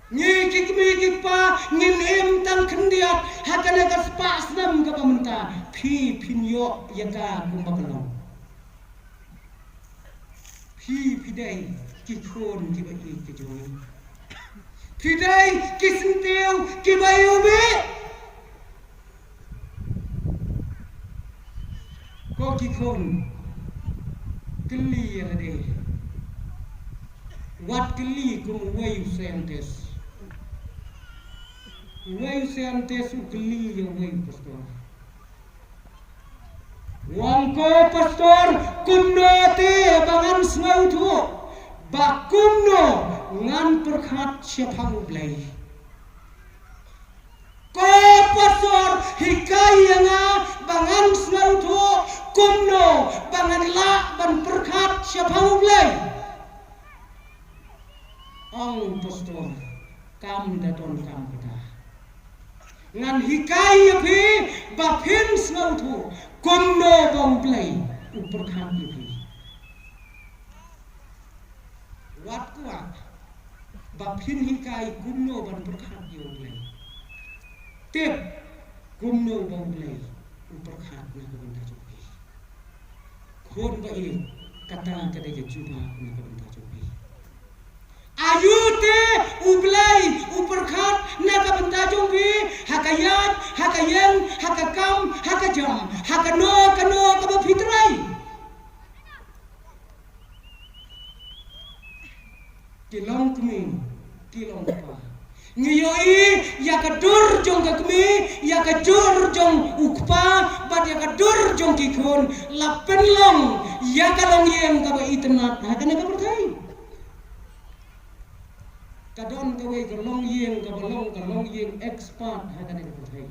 Ngi ki kmie ki kpa ngin im tang khyndiat ha kane ka spah snem kaba mynta, phi phin ïoh ïa ka kumba ka long. Phi phi dei ki khun kiba ïeit ki jong ngi. Phi dei ki syntiew kiba ïeit. Ko ki khun, kylli ïa lade. Wat kylli kum uwei u scientist. Uwei u scientist u kylli ïa uwei u pastor. Wan ko pastor, kumno te ba ngan sngewthuh ba kumno ngan pyrkhat shaphang U Blei? Ko pastor, hikai ïa nga ba ngan sngewthuh kumno ba ngan lah ban pyrkhat shaphang U Blei. Ong pastor, kam da don kam kata. Ngan hikai ïa phi ba phin sngewthuh kumno ba U Blei u pyrkhat ïa phi. Wat kwah ba phin hikai kumno ban pyrkhat ïa U Blei. Tip kumno ba U Blei u pyrkhat na ka bynta jong phi. Khun ba ïeit, kata ka dei ka jubab na ka bynta jong phi. Aïu te U Blei u pyrkhat na ka bynta jong phi, ha ka ïaid, ha ka ïeng, ha ka kam, ha ka jam, ha kano kano kaba phi trei? Ki long kmie, ki long kpa. Ngi ïohi ïa ka dur jong ka kmie, ïa ka dur jong u kpa, bad ïa ka dur jong ki khun, la pynlong ïa ka longïing kaba itynnad ha kane ka pyrthei. Ka don kawei ka longïing kaba long ka longïing expert ha kane ka pyrthei.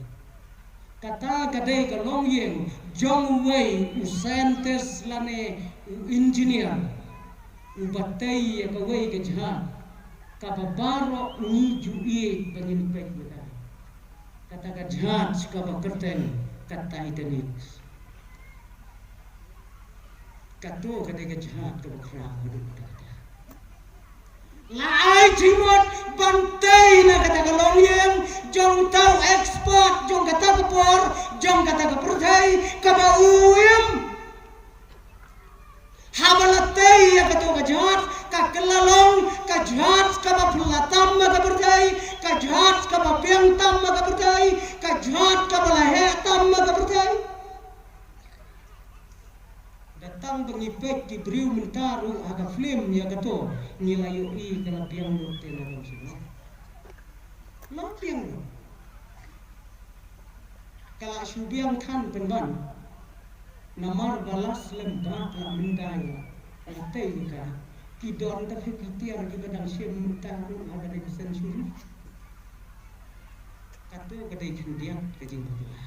Kata ka dei ka longïing jong uwei u scientist lane u engineer uba tei ïa kawei ka jhad kaba baroh ngi ju ïeit ba ngin peit ïa ka. Kata ka jhad kaba kyrteng ka Titanic. Kato ka dei ka jhad kaba khraw haduh katta katta. La ai jingmut ban tei na kata ka longïing jong uta u expert jong kata ka por jong kata ka pyrthei kaba u im. Haba la tei ïa kato ka jhad ka kylla long ka jhad kaba phylla tam ha ka pyrthei, ka jhad kaba biang tam ha ka pyrthei, ka jhad kaba la heh tam ha ka pyrthei. Da tang ba ngi peit ki briew mynta ruh ha ka film ïa kato ngi la ïohi ka la biang lut te na kam sino. La biang lut. Ka la shu biang than pynban. Namar ba la slem ba la mynta ïa la tei ïa ka ki don ta phi ki tiar kiba dang shim mynta ruh ha ka dei ka century. Kato ka dei khyndiat ka jingbakla.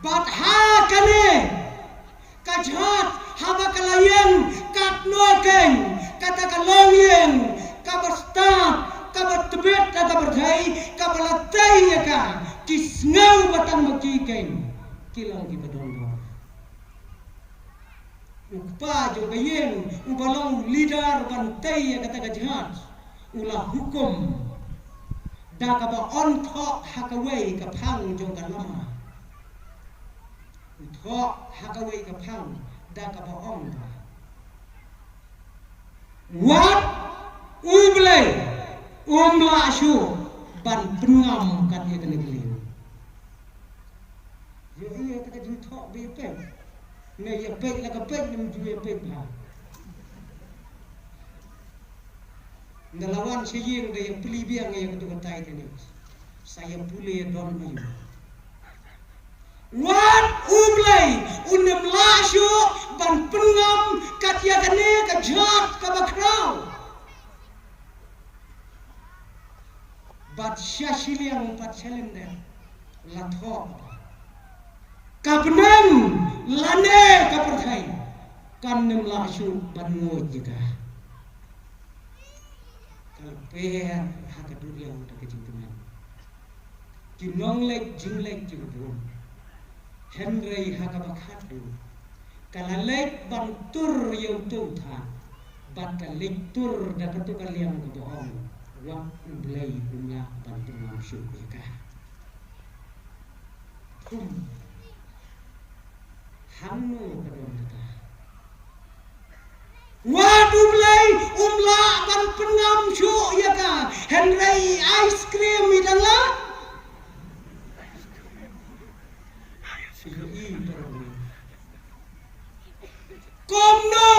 Bad ha kane ka jhad haba ka la ïeng katno keiñ kata ka longïing kaba stad kaba tbit ha ka pyrthei kaba la tei ïa ka ki sngew ba tang ma ki keiñ ki long kiba don bor. U kpa jong ka ïing uba long u leader ban tei ïa kata ka jhad u la hukum da kaba un thoh ha kawei ka phang jong ka lama. U thoh ha kawei ka phang da kaba ong ba wat U Blei um lah shuh ban pynngam kat ïa kane ka lieng. Ïohi ïa kata ka jingthoh ba ïa peit. Ne ïa peit la ka peit ne ym ju ïa peit bha. Nda la wan sha ïing da ïa plie biang ïa katu ka Titanic. Sa ïa pule ïa don aïu. Wat U Blei un ym lah shuh ban pynngam kat ïa kane ka jhad kaba khraw. Bad sha shiliang bad sha lyndet la thoh ka bneng lane ka pyrthei kan ym lah shuh ban nguid ïa ka. Ka la per ha ka duriaw da ka jingkmen. Ki nongleit jingleit ki bun. Hynrei ha kaba khatduh ka la leit ban tur ïa uto u thad bad ka leit tur da kato ka liang kaba ong wat U Blei um lah ban pynngam shuh ïa ka. Thum. Hangno ka don kata. Wat U Blei um lah ban pynngam shuh ïa ka. Hynrei ice cream i dang lah. Kumno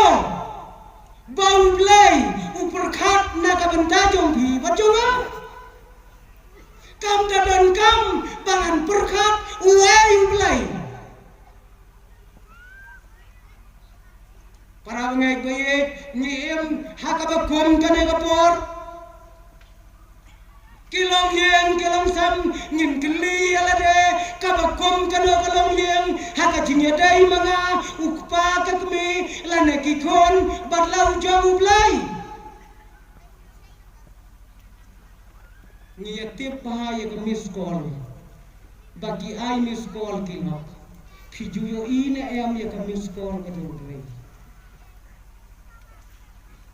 ba U Blei u pyrkhat na ka bynta jong phi bad jong nga? Kam da donkam ba ngan pyrkhat uei U Blei. Para bangeit ba ïeit, ngi im ha kaba kum kane ka por. Ki longïing ki longsem ngin kylli ïa lade kaba kum kano ka longïing ha ka jingïadei ma nga, u kpa, ka kmie lane ki khun bad la u jong U Blei. Ngi ïa tip bha ïa ka miss call. Ba ki ai miss call ki lok. Phi ju ïohi ne em ïa ka miss call ka jong U Blei?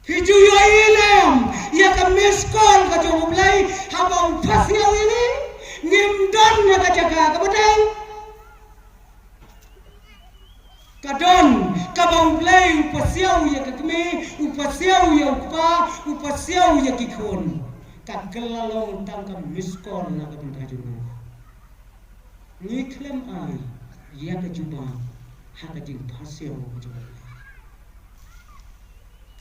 Phi ju ïohi ne em ïa ka miss call ka jong U Blei haba u pasiaw ïa ngi? Ngim don ïa ka jaka kaba dei. Ka don kaba U Blei u pasiaw ïa ka kmie, u pasiaw ïa u kpa, u pasiaw ïa ki khun. Ka kylla long tang ka miss call na ka bynta jong u. Ngi khlem ai ïa ka jubab ha ka jingpasiaw ka jong u.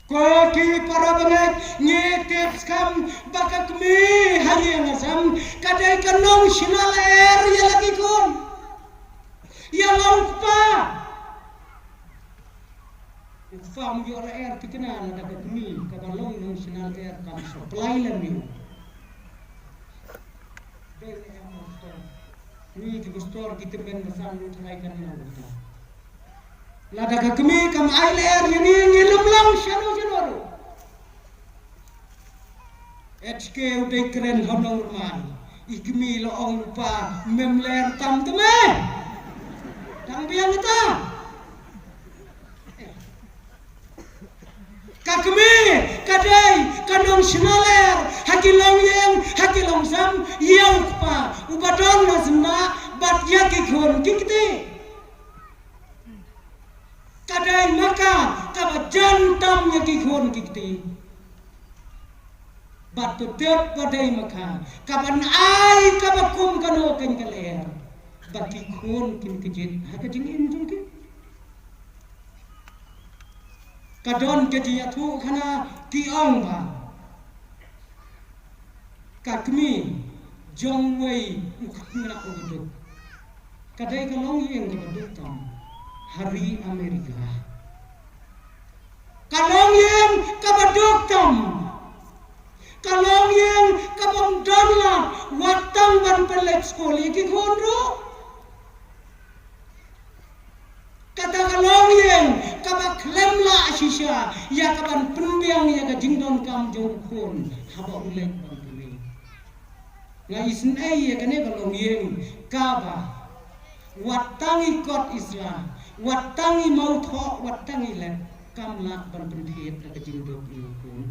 Ko ki para bangeit, ngi tip skhem ba ka kmie ha ïing ha sem ka dei ka nongshna lyer ïa la ki khun, ïa la u kpa. Pam ïoh la er tikna lada ka kmie kaba long nongshna lyer kam supply lem ïa u. Dei ne em u pastor. Ngi ki pastor ki tymmen ba sam lut hai kan nang uta. Lada ka kmie kam ai lyer ïa ngi, ngi lum lang shano shano ruh. H K u dei kren ha nong rman. I kmie la ong u pa, mem lyer tam te me. Tang biang ta. Ka kmie ka dei ka nongshna lyer ha ki longïing, ha ki longsem, ïa u kpa uba don ha sna bad ïa ki khun ki kti. Ka dei ma ka kaba jan tam ïa ki khun ki kti. Bad to tep ba dei ma ka kaban ai kaba kum kano kan ka lyer ba ki khun kin kjit ha ka jingim jong ki. Ka don ka jingïathuh khana ki ong ba ka kmie jong wei u khynnah u duk. Ka dei ka longïing kaba duk tam ha ri Amerika. Ka longïing kaba duk tam. Ka longïing kaba ym don lad wat tang ban pynleit skul ïa ki khun ruh. Kata ka longïing kaba khlem lah shisha ïa kaban pynbiang ïa ka jingdonkam jong u khun haba u leit ban pule. Nga isynei ïa kane ka longïing kaba wat tang i kot i sla, wat tang i mawthoh, wat tang i lep kam lah ban pynthied da ka jingduk ïa u khun.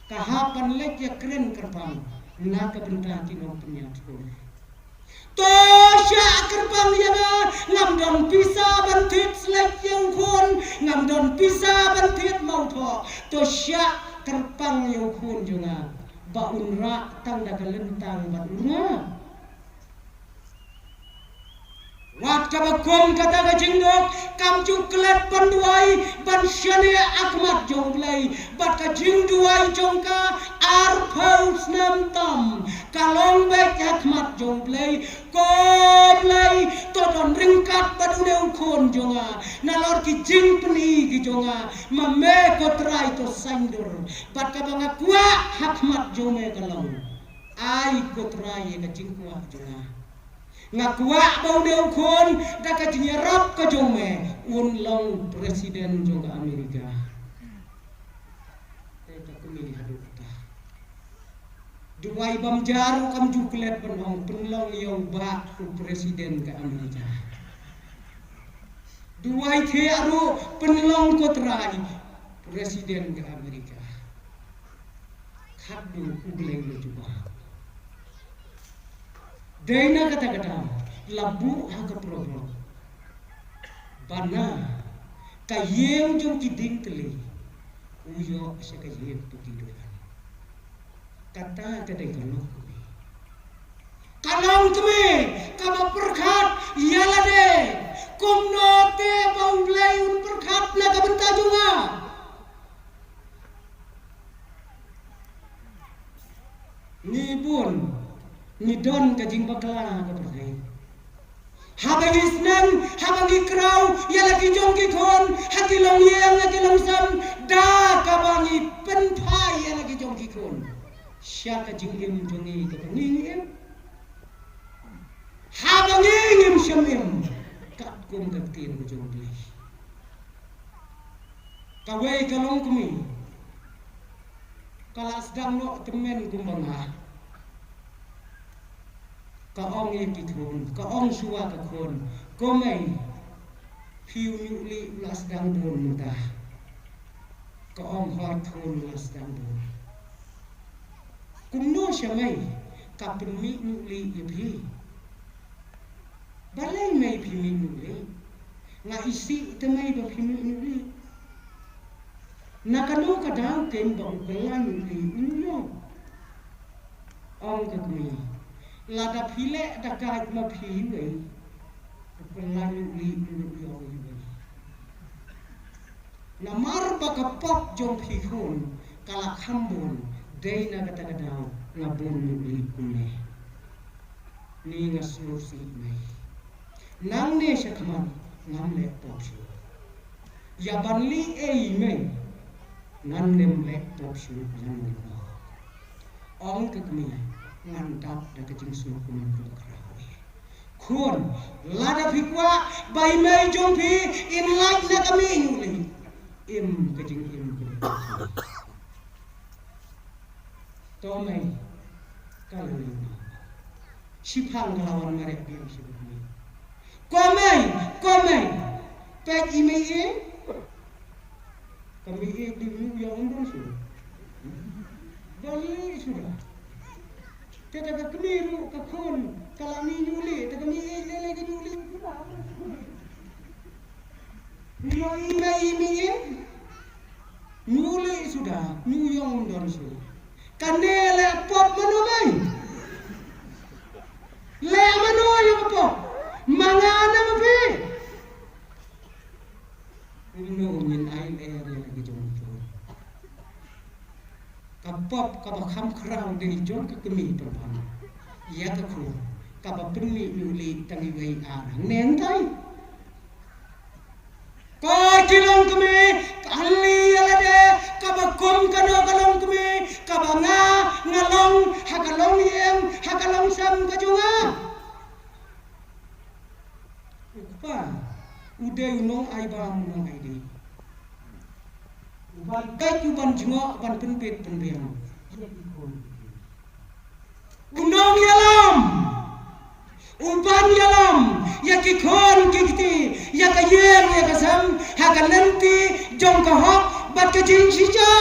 Ka hap ban leit ïakren kyrpang na ka bynta ki nongpynïaid khun. To shah kyrpang ïa nga, ngam don pisa ban thied slek ïa u khun, ngam don pisa ban thied mawthoh. To shah kyrpang ïa u khun jong nga ba un rah tang da ka lyntang bad u rnga. Wat kaba kum kata ka jingduk kam ju klet ban duwai ban shaniah ha khmat jong U Blei, bad ka jingduwai jong ka arphew snem tam ka long beit ha khmat jong U Blei. Ko Blei, to don ryngkat bad une u khun jong nga nalor ki jingpyni ki jong nga, ma me ko Trai to saiñdur. Bad kaba nga kwah ha khmat jong me ka long, ai ko Trai ïa ka jingkwah jong nga. Nga kwah ba une u khun da ka jingïarap ka jong me un long president jong ka Amerika. Te ka kmie haduh kata. Duwai bam ja ruh kam ju klet ban ong pynlong ïa u bah u president ka Amerika. Duwai thiah ruh pynlong ko Trai president ka Amerika. Khatduh U Blei u la jubab. Dei na kata ka daw la buh ha ka Proverb ba na ka ïing jong ki dieng tylli u ïoh sha ka ïing jong ki duwan. Kata ka dei ka longkmie. Ka longkmie kaba pyrkhat ïa lade. Kumno te ba U Blei un pyrkhat na ka bynta jong nga? Ngi bun ngi don ka jingbakla ha ka pyrthei. Haba ngi sneng, haba ngi kraw ïa la ki jong ki khun ha ki longïing, ha ki longsem, da kaba ngi pynphai ïa la ki jong ki khun sha ka jingim jong ngi kaba ngi im. Haba ngi ngim shym im katkum ka ktien ka jong U Blei. Kawei ka longkmie ka la sdang noh tymmen kumba nga. Ka ong ïa ki khun, ka ong shuwa ka khun, ko mei, phi u ñiuhlieh u la sdang bun mynta. Ka ong hooid khun, u la sdang bun. Kumno sha mei ka pynmih ñiuhlieh ïa phi? Balei mei phi mih ñiuhlieh? Nga isih te mei ba phi mih ñiuhlieh. Na kano ka daw kein ba u kylla ñiuhlieh u ïoh? Ong ka kmie, lada phi leh da ka ma phi iwei, u kylla ñiuhlieh u ïoh iwei. Namar ba ka pop jong phi khun ka la kham bun, dei na kata ka daw nga bun ñiuhlieh kumne. Ni nga sngewsih mei. Nangne shakhmat ngam leh pop shuh. Ïa ban leh ei mei, ngan nym leh pop shuh ïa mei. Ong ka kmie, ngan dap da ka jingsngewkhia kaba khraw ei. Khun, lada phi kwah ba i mei jong phi in lait na ka mihngi, im ka jingim kaba khraw. To mei, ka la leh. Shiphang ka la wan mareh biang sha ka mei. Ko mei, ko mei. Peit i mei i. Ka mei i di mei ïa ong dong shu. Dong i shu da. Te da ka kmie ruh ka khun ka la mih ñiuh lih, te ka mei i leh leh ka ñiuh lih. Ïa i mei i mei i. Ñiuh lih suda, ñiuh ïong don shu. Kane leh pop mano mei? Leh mano ïa ka pop? Ma nga ne ma phi? Kumno ngin ai leh ïa ka jong ka khun. Ka pop kaba kham khraw dei jong ka kmie pynban ïa ka khun kaba pynmih ñiuh lih tang iwei ar hangne hangtai. Ko ki longkmie, kan leh ïa lade kaba kum kano ka longkmie kaba nga nga long ha ka longïing ha ka longsem ka jong nga. U kpa u dei u nongai bam u nongai dei. U ban beit u ban jngoh ban pynbeit pynbiang. U nongïalam u ban ïalam ïa ki khun ki kti, ïa ka ïing ïa ka sem ha ka lynti jong ka hok bad ka jingshisha.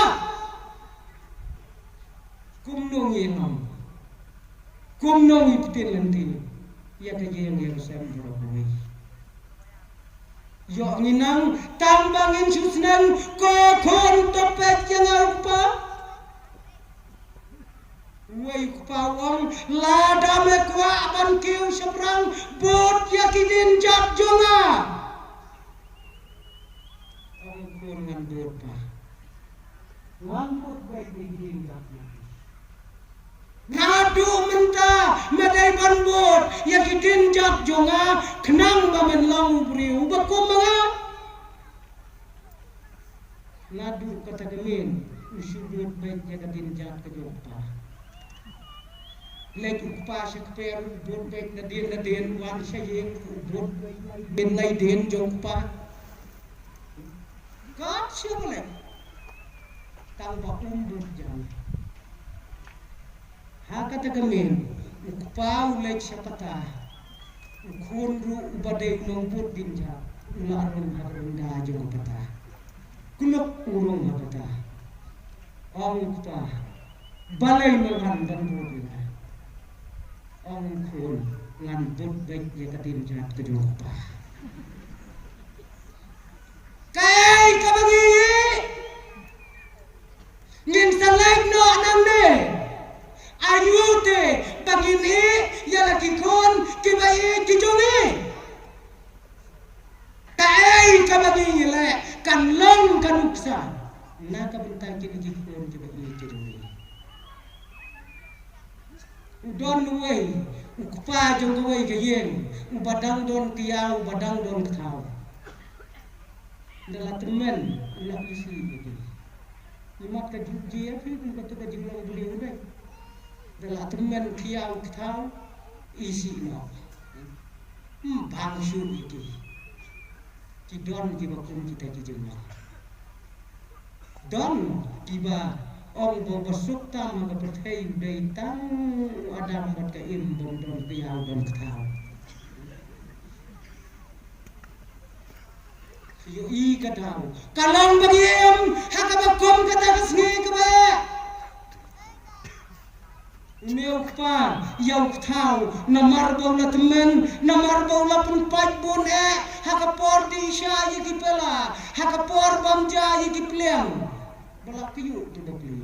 Kumno ngi long? Kumno ngi pynlynti ïa ka ïing ïa ka sem baroh kawei? Ïoh ngi nang tang ba ngin shu sneng ko khun to peit ïa nga u kpa. Uwei u kpa u ong lada me kwah ban kiew shaphrang bud ïa ki dienjat jong nga. Ong khun ngan bud pa. Ngan bud beit ïa ki dienjat jong nga. Naduh mynta me dei ban bud ïa ki dienjat jong nga khnang ba men long u briew uba kum ma nga. Naduh kata ka mei u shu bud beit ïa ka dienjat ka jong u kpa. Leit u kpa sha kper u bud beit nadien nadien, wan sha ïing u bud beit nadien jong u kpa. Kat sha ba leit tang ba um bud jam. Ha kata ka mei u kpa u leit sha pata. U khun ruh uba dei u nongbud dienjat u la rung ha ka rynda jong ka pata. Khlok u rung ha pata. Ong u kpa, balei me wan ban bud ïa nga? Ong u khun, ngan bud beit ïa ka dienjat ka jong u kpa. Kaei kaba ngi ïeh? Ngin sa leit noh nangne. Aïu te ba ngin ïeh ïa la ki khun kiba ïeit ki jong ngi? Kaei kaba ngi leh kan long ka nuksa na ka bynta kine ki khun kiba ïeit ki jong ngi. U don uwei u kpa jong kawei ka ïing uba dang don kiaw uba dang don kthaw. Da la tymmen u la isih ïa ki. Imat ka juk jia phi kum katu ka jinglong bri u dei. Da la tymmen kiaw kthaw isih noh. Ym bang shuh ïa ki. Ki don kiba kum kita ki jinglong. Don kiba ong ba u ba suk tam ha ka pyrthei u dei tang u Adam bad ka Im bym don kiaw don kthaw. Ïohi ka daw ka long ba ngi im ha kaba kum kata ka sngi kaba eh. Une u kpa ïa u kthaw namar ba u la tymmen, namar ba u la pynpait bun eh ha ka por dih shah ïa ki pela, ha ka por bam ja ïa ki pliang. Ba la kyiuh tu da pli.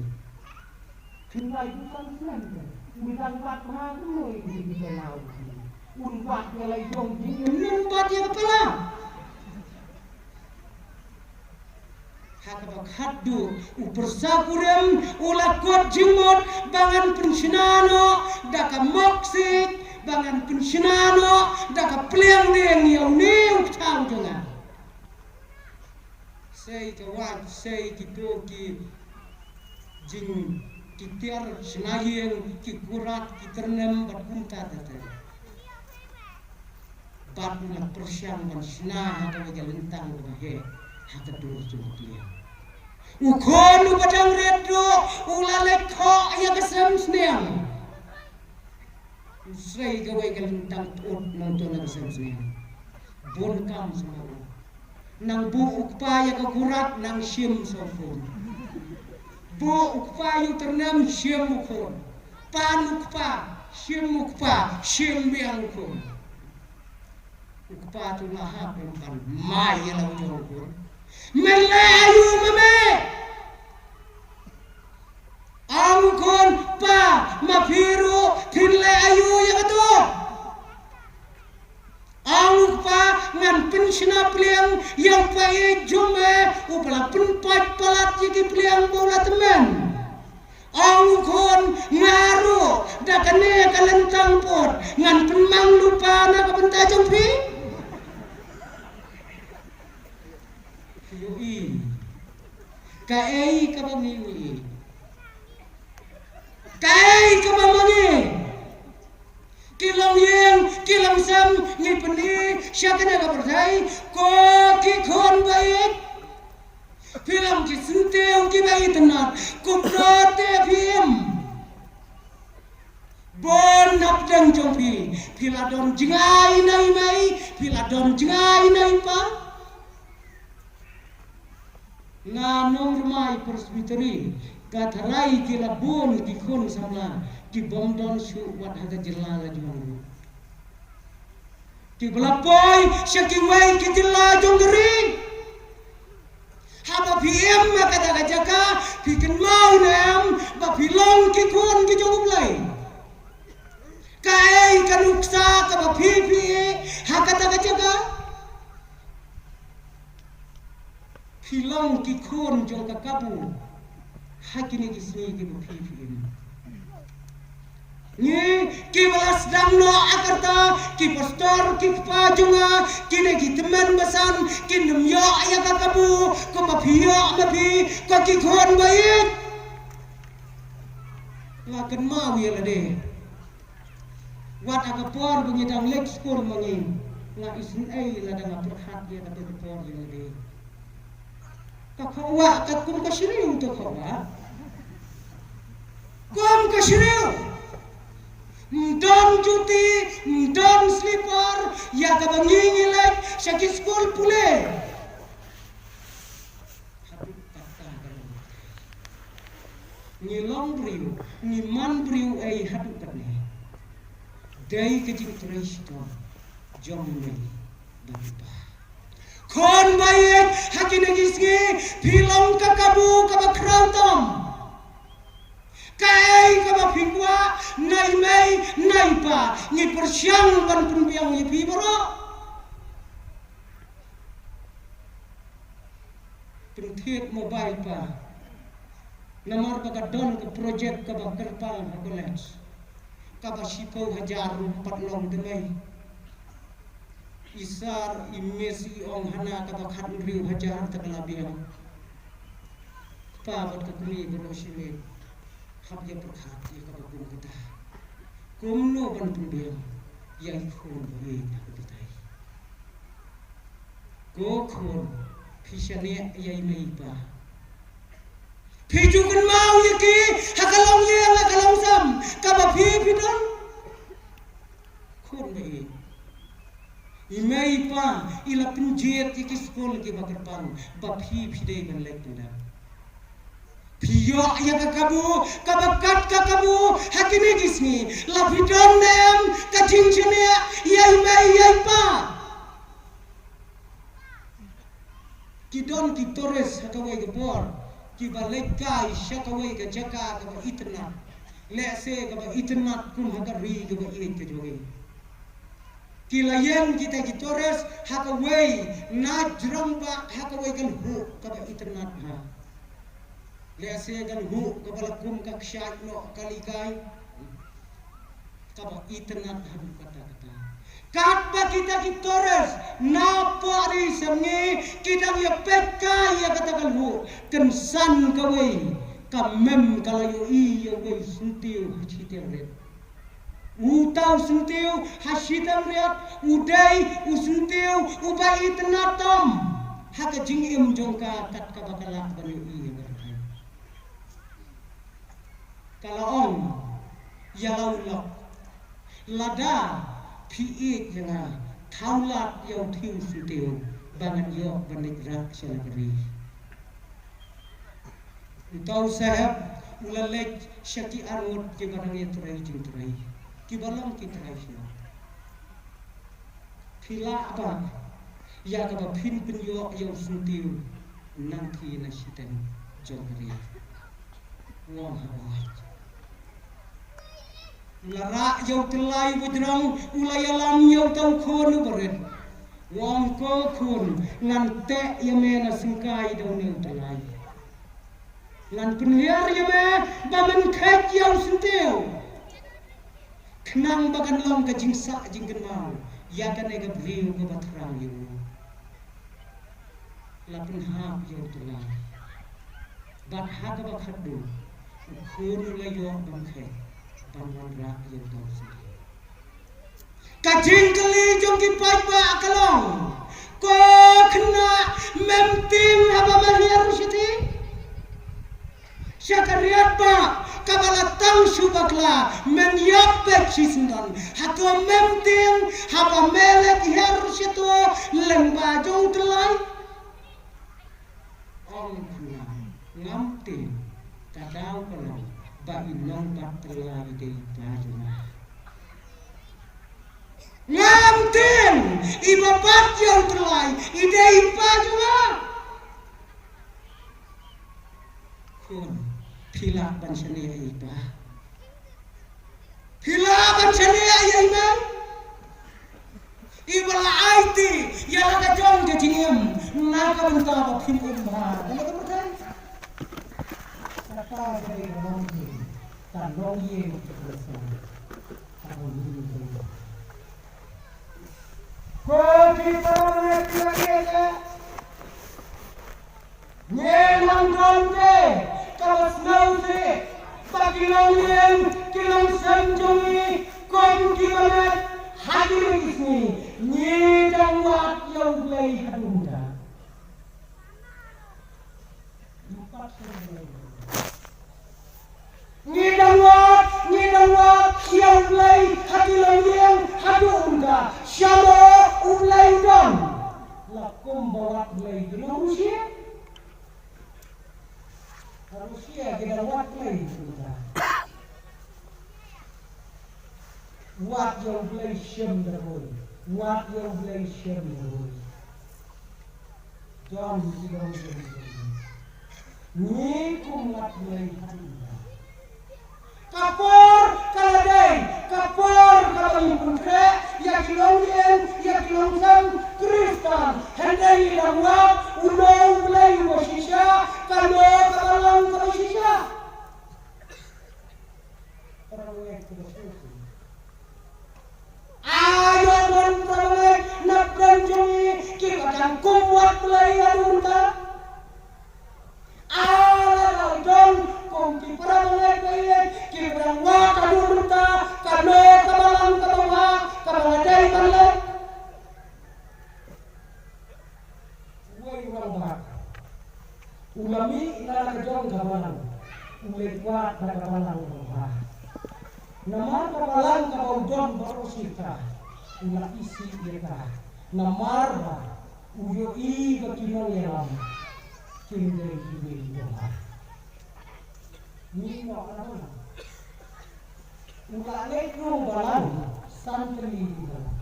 Kyntai tu san snem te u dang bat bha tu noi ki pela u. Un bat ïa la jong jingim, un bat ïa ka pela. Ha kaba khatduh u pyrsa kurim u la kut jingmut ba ngan pynshna noh da ka mok siej, ba ngan pynshna noh da ka pliang dieng ïa une u kthaw jong nga. ka wait, sei ki to ki jing, ki tiar shna ïing, ki kurat, ki tyrnem bad kumta ter ter. Bad u la pyrshang ban shna ha kawei ka lyntang kaba heh ha ka dur jong u pliang. U khun uba dang rit ruh u la leit khoh ïa ka sem sniang. U sei kawei ka lyntang pyut nangto na ka sem sniang. Bun kam sha u. Nang buh u kpa ïa ka kurat, nang shim sha u khun. Buh u kpa ïa u tyrnem, shim u khun. Pan u kpa, shim u kpa, shim biang u khun. U kpa tu la hap em pan mai ïa la u jong u khun. Men leh aïu ma me? Ong u khun, pa, ma phi ruh phin leh aïu ïa kato? Ong u kpa, ngan pynshna pliang ïa u paid jong me uba la pynpait palat ïa ki pliang ba u la tymmen. Ong u khun, nga ruh da kane ka lyntang pyut ngan pynmang lypa na ka bynta jong phi. Ïohi. Kaei kaba ngi ïohi? Kaei kaba ma ngi? Ki longïing, ki longsem, ngi pyni sha kane ka pyrthei, ko ki khun ba ïeit. Phi long ki syntiew kiba itynnat, kumno te phi im? Bun hapdeng jong phi, phi la don jngai na i mei, phi la don jngai na i pa. Nga nongrwai Presbytery, ka tharai ki la bun ki khun samla ki bym don shuh wat ha ka jylla la jong ngi. Kiba la poi sha kiwei ki jylla jong ka ri. Haba phi im ha kata ka jaka, phi kynmaw ne em ba phi long ki khun ki jong U Blei? Kaei ka nuksa kaba phi phi ha kata ka jaka? Phi long ki khun jong ka kabu ha kine ki sngi kiba phi phi im. Ngi kiba la sdang noh ha ka rta, ki pastor, ki kpa jong nga, kine ki tymmen basan kin ym ïoh ïa ka kabu kumba phi ïoh ma phi, ko ki khun ba ïeit. Nga kynmaw ïa lade. Wat ha ka por ba ngi dang leit skul ma ngi, nga isynei lada nga pyrkhat ïa kata ka por ïa lade. Ka khohwah katkum ka shriew, to khohwah. Kum ka shriew. Ym don juti, ym don slipar, ïa kaba ngi ngi leit sha ki skul pule. Haduh katta ka long. Ngi long briew, ngi man briew ei haduh katne? Dei ka jingtrei shitom jong i mei bad i pa. Khun ba ïeit, ha kine ki sngi phi long ka kabu kaba khraw tam. Kaei kaba phi kwah na i mei na i pa, ngi pyrshang ban pynbiang ïa phi baroh. Pynthied mobile pa. Namar ba ka don ka project kaba kyrpang ha college, kaba shiphew hajar ruh pat long te mei. I sar i miss i ong hana kaba khathynriew hajar te ka la biang. Kpa bad ka kmie baroh shi miet hap ïa pyrkhat ïa kaba kum kata. Kumno ban pynbiang ïa i khun ba ïeit ha ka batai? Ko khun, phi shaniah ïa i mei i pa? Phi ju kynmaw ïa ki ha ka longïing ha ka longsem kaba phi phi don? Khun ba ïeit, i mei i pa i la pynjied ïa ki skul kiba kyrpang ba phi phi dei ban leit pyndap. Phi ïoh ïa ka kabu kaba kat ka kabu ha kine ki sngi. La phi don ne em ka jingshaniah ïa i mei ïa i pa? Ki don ki tourist ha kawei ka por kiba leit kai sha kawei ka jaka kaba itynnat, lehse kaba itynnat kum ha ka ri kaba ïeit ka jong ngi. Ki la ïeng kita ki tourist ha kawei na jrong ba ha kawei ka lhuh kaba itynnat ha. Lehse ka lhuh kaba la kum ka kshaid noh ka likai kaba itynnat haduh katta katta. Katba kita ki tourist na pari Ngi ki dang ïa peit kai ïa kata ka lhuh, kynsan kawei ka mem ka la ïohi ïa uwei u syntiew ha shiteng rit. Uta u syntiew ha shiteng rit u dei u syntiew uba itynnad tam ha ka jingim jong ka kat kaba ka lah ban ïohi ïa ka rkhai. Ka la ong ïa la u lok, lada phi ïeit ïa nga, thaw lad ïa u thiew syntiew ba ngan ïoh ban leit rah sha na ka ri. Uta u sahep u la leit sha ki arngut kiba nang ïatrei jingtrei, kiba long ki trai shnong. Phi lah ba ïa kaba phin pynïoh ïa u syntiew nangta na shiteng jong ka ri. U ong haba u la rah ïa u tyllai uba jrong, u la ïalam ïa uta u khun uba rit. U ong, ko khun, ngan teh ïa me na syngkai da une u tyllai. Ngan pynhiar ïa me ba men kheit ïa u syntiew, khnang ba kan long ka jingsah jingkynmaw ïa kane ka briew kaba thrang ïa u. La pynhap ïa u tyllai bad ha kaba khatduh u khun u la ïoh ban kheit ban wanrah ïa uta u syntiew. Ka jingkylli jong ki paidbah ka long, ko khynnah, mem tieng haba me hiar shithi? Sha ka riat ba kaba la tang shu bakla men ïap beit shisyndon. Hato mem tieng haba me leit hiar shato lyngba jong u tyllai? Ong khynnah, ngam tieng. Ka daw ka long ba i nongbad tyllai i dei i pa jong nga. Ngam tieng, iba bat ïa u tyllai i dei i pa jong nga. Khun, phi lah ban shaniah ïa i pa? Phi lah ban shaniah ïa i mem? Iba la aiti ïa la ka jong ka jingim na ka bynta ba phin im bha da la ka pyrthei. Kata ka dei ka longïing, ka longïing ka Khristan. Ka longïing ka. Ko ki para bangeit, ki la ïa ka. Ngi nang don te kaba sngewsih ba ki longïing ki longsem jong ngi kum ki bangeit ha kine ki sngi. Ngi dang wad ïa U Blei haduh mynta. Ngi dang wad, ngi dang wad ïa U Blei ha ki longïing haduh mynta. Shano U Blei u don? La kumba wad Blei ki nong Rusia. Rusia ki dang wad Blei mynta. Wad ïa U Blei shem da kawei. Wad ïa U Blei shem da kawei. Don ki dang shem da kawei. Ngi kum wad Blei haduh mynta. Ka por ka la dei, ka por kaba ngin pynkhreh ïa ki longïing, ïa ki longsem Khristan. Hynrei ngi dang wad uno U Blei uba shisha, kano ka balang kaba shisha. Para bangeit kiba sngewsih. Aïu don para bangeit na pdeng jong ngi kiba dang kum wad Blei haduh mynta? Aïu don kum ki para bangeit ba ïeit kiba dang wad haduh mynta? Kano ka balang kaba bha kaba la dei ban leh? Uwei u rangbah u la mih na la ka jong ka balang, u leit wad na ka balang kaba bha. Namar ka balang kaba u don baroh shi katta u la isih ïa ka, namar ba u ïohi ba ki nongïalam kim dei kiwei kiba bha. Ngi ïoh na balang. U la leit rung balang san tylli ki balang.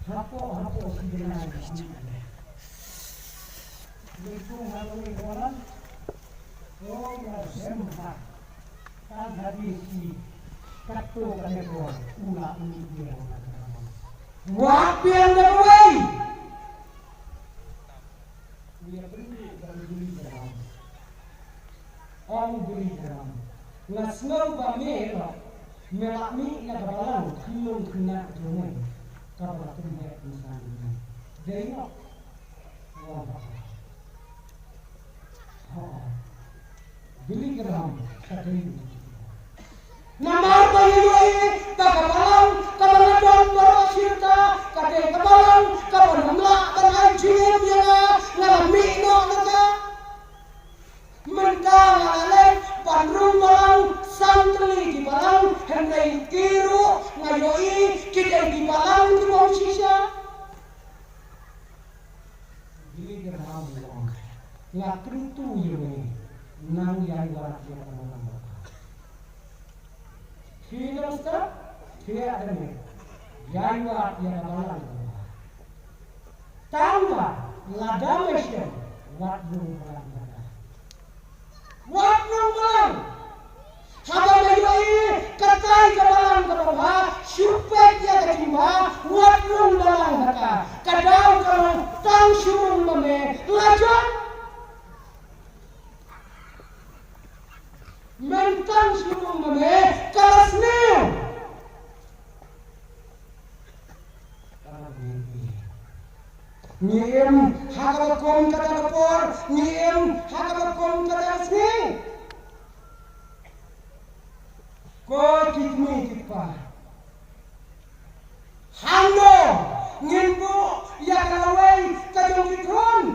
Hapoh hapoh shi bnai. Leit rung hapoh ki balang. Oh, u la shem ha. Tang hadien shi katto katne por u la mih biang. Wat biang da kawei. U ïa pynduh da u Blei Jaram. Ong u Blei Jaram, nga sngew ba me noh me la mih na ka balang khyllung khynnah jong me kaba la pynheh pynsan ïa me. Dei noh. Billy Graham ka dei. Namar ba ïohi ba ka balang kaba nga don baroh shi rta ka dei ka balang kaba ym lah ban ai jingim ïa nga, nga la mih noh na ka. Mynta nga la leit ban rung balang san tylli ki balang, hynrei ki ruh nga ïohi ki dei ki balang kiba ong shisha. Billy Graham u ong, nga kyntu ïa me, nang ïai wad ïa ka balang. Phi dang stad, phi ïa dang ïa, ïai wad ïa ka balang. Tang ba lada me shem, wat rung balang ha ka. Wat rung balang. Haba me ïohi katai ka balang kaba bha, shu peit ïa ka jingbha, wat rung balang ha ka. Ka daw ka long tang shu rung ba me la jot. Mynta shu rung ba me ka la sniew. Ngi im ha kaba kum kata ka por, ngi im ha kaba kum kata ka sngi. Ko ki kmie ki kpa, hangno ngin buh ïa ka lawei ka jong ki khun?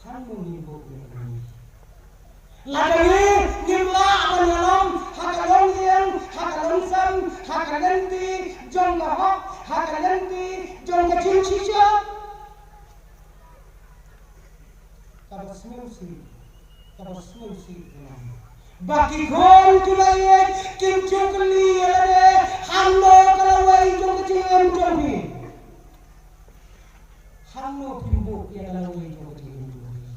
Hangno ngin buh ïa kane? Lada ngi ngim lah ban ïalam ha ka longïing, ha ka longsem, ha ka lynti jong ka hok, ha ka lynti jong ka jingshisha, kaba sngewsih, kaba sngewsih ba ki khun kiba ïeit kim ju kylli ïa lade hangno ka lawei jong ka jingim jong phi. Hangno phim buh ïa ka lawei jong ka jingim jong phi?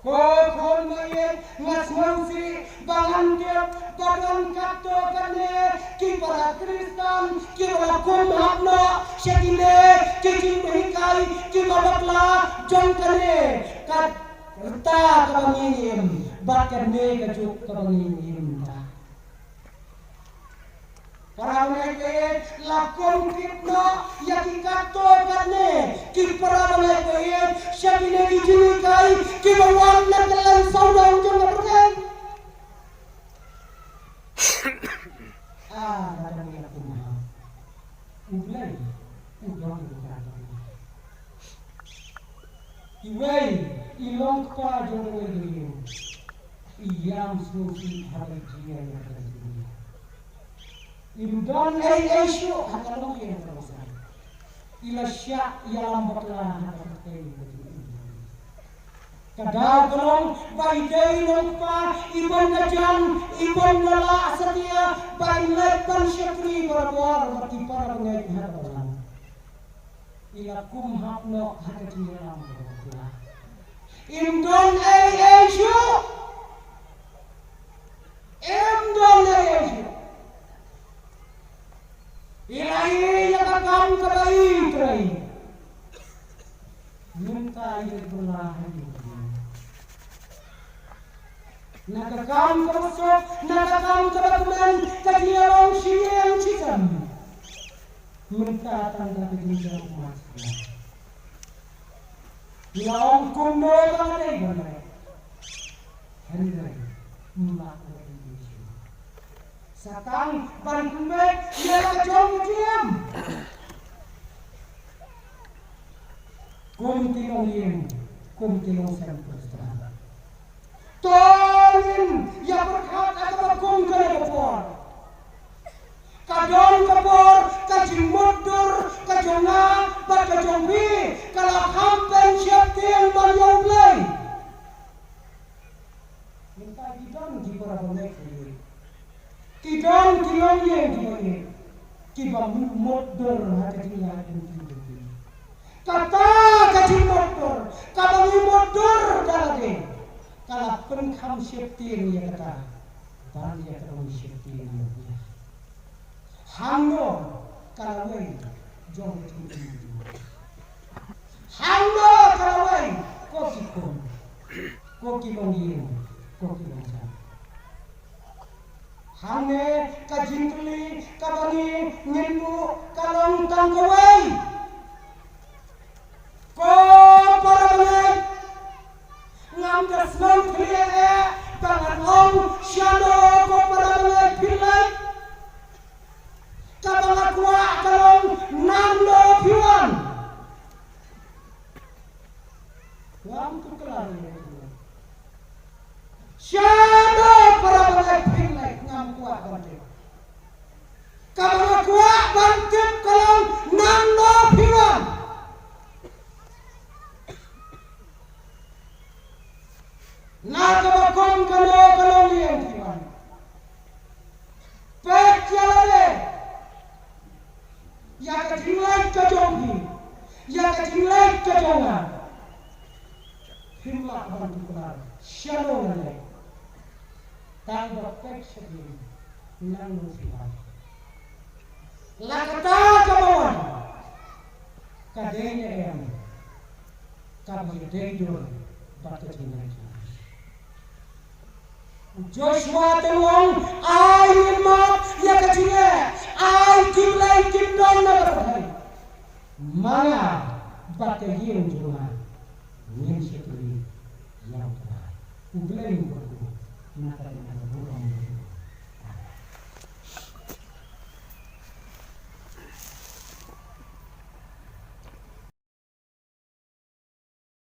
Ko khun ba ïeit, nga sngewsih ba ngan tip ba don katto katne ki para Khristan kiba la kum hap noh sha kine ki jinghikai kiba bakla jong kane ka rta kaba ngi im bad kane ka juk kaba ngi im mynta. Para bangeit, la kum kit noh ïa ki katto katne ki para bangeit sha kine ki jinghikai kiba wan na kylleng sawdong jong ka pyrthei. Ah, lada ngi la kum ha U Blei u don u ka. Iwei i long kpa jong kawei ka ïing, i ïam sngewsih haba i jia ïa ka jingim. Im don ei ei shuh ha ka longïing ka longsan. I la shah ïalam bakla ha ka pyrthei ka jingim. Ka daw ka long ba i dei i long kpa, i bun ka jam, i bun ka lah satia, ba i leit ban shakri barabor bad ki para bangeit ha ka balang. I la kum hap noh ha ka jingïalam kaba bakla. Im don ei ei shuh. Im don ei ei shuh. I la ïoh ïa ka kam kaba i trei. Mynta i la bylla ha ïing. Na ka kam kaba suk, na ka kam kaba kmen, ka jingïalong shi ïing shi sem. Mynta tang ka jingïalong mat. Nga ong kumno ba nga dei ban leh. Hynrei ym lah ban leh. Sa tang ban kynbeit ïa la ka jong ka jingim. Kum ki longïing, kum ki longsem Khristan. To ngin ïa pyrkhat ha kaba kum kane ka por. Ka don ka por ka jingmutdur ka jong nga bad ka jong phi ka la kham pynsheptieng tieng ban ïa U Blei. Mynta ki don ki para bangeit ki, ki don ki longïing ki bangeit kiba mutdur ha ka jingïaid lynti jong ki. Kata ka jingmutdur kaba ngi mutdur da lade ka la pynkham sheptieng ïa kata ban ïa kata ngi sheptieng ïa u. Hangno ka lawei jong ka jingim? Hangno ka lawei, ko ki khun, ko ki longïing, ko ki longsem? Hangne ka jingkylli kaba ngi ngin buh ka Ka long tang kawei. Ko para bangeit, ngam da sngewthuh ïa ka ba ngan ong shano ko para bangeit phi leit. Kaba nga kwah ka long nangno phi wan. Ngam tip ka la ri. Shano para bangeit phi leit, ngam kwah ban tip. Kaba nga kwah ban tip ka long nangno phi wan. Na kaba kum kano ka longïing phi wan. Peit ïa lade. Ïa ka jingleit ka jong phi, ïa ka jingleit ka jong nga. Phim lah ban tuklar shano ngan leit. Tang ba peit sha phi nangno phi wan. La kata kaba wan ka dei ne em kaba dei dur bad ka jingleit. U Joshua te u ong, ai ngin map ïa ka jingeh, ai kim lei kim don na ka pyrthei. Ma nga bad ka ïing jong nga ngin shakri ïa U Trai. U Blei u kyrkhu.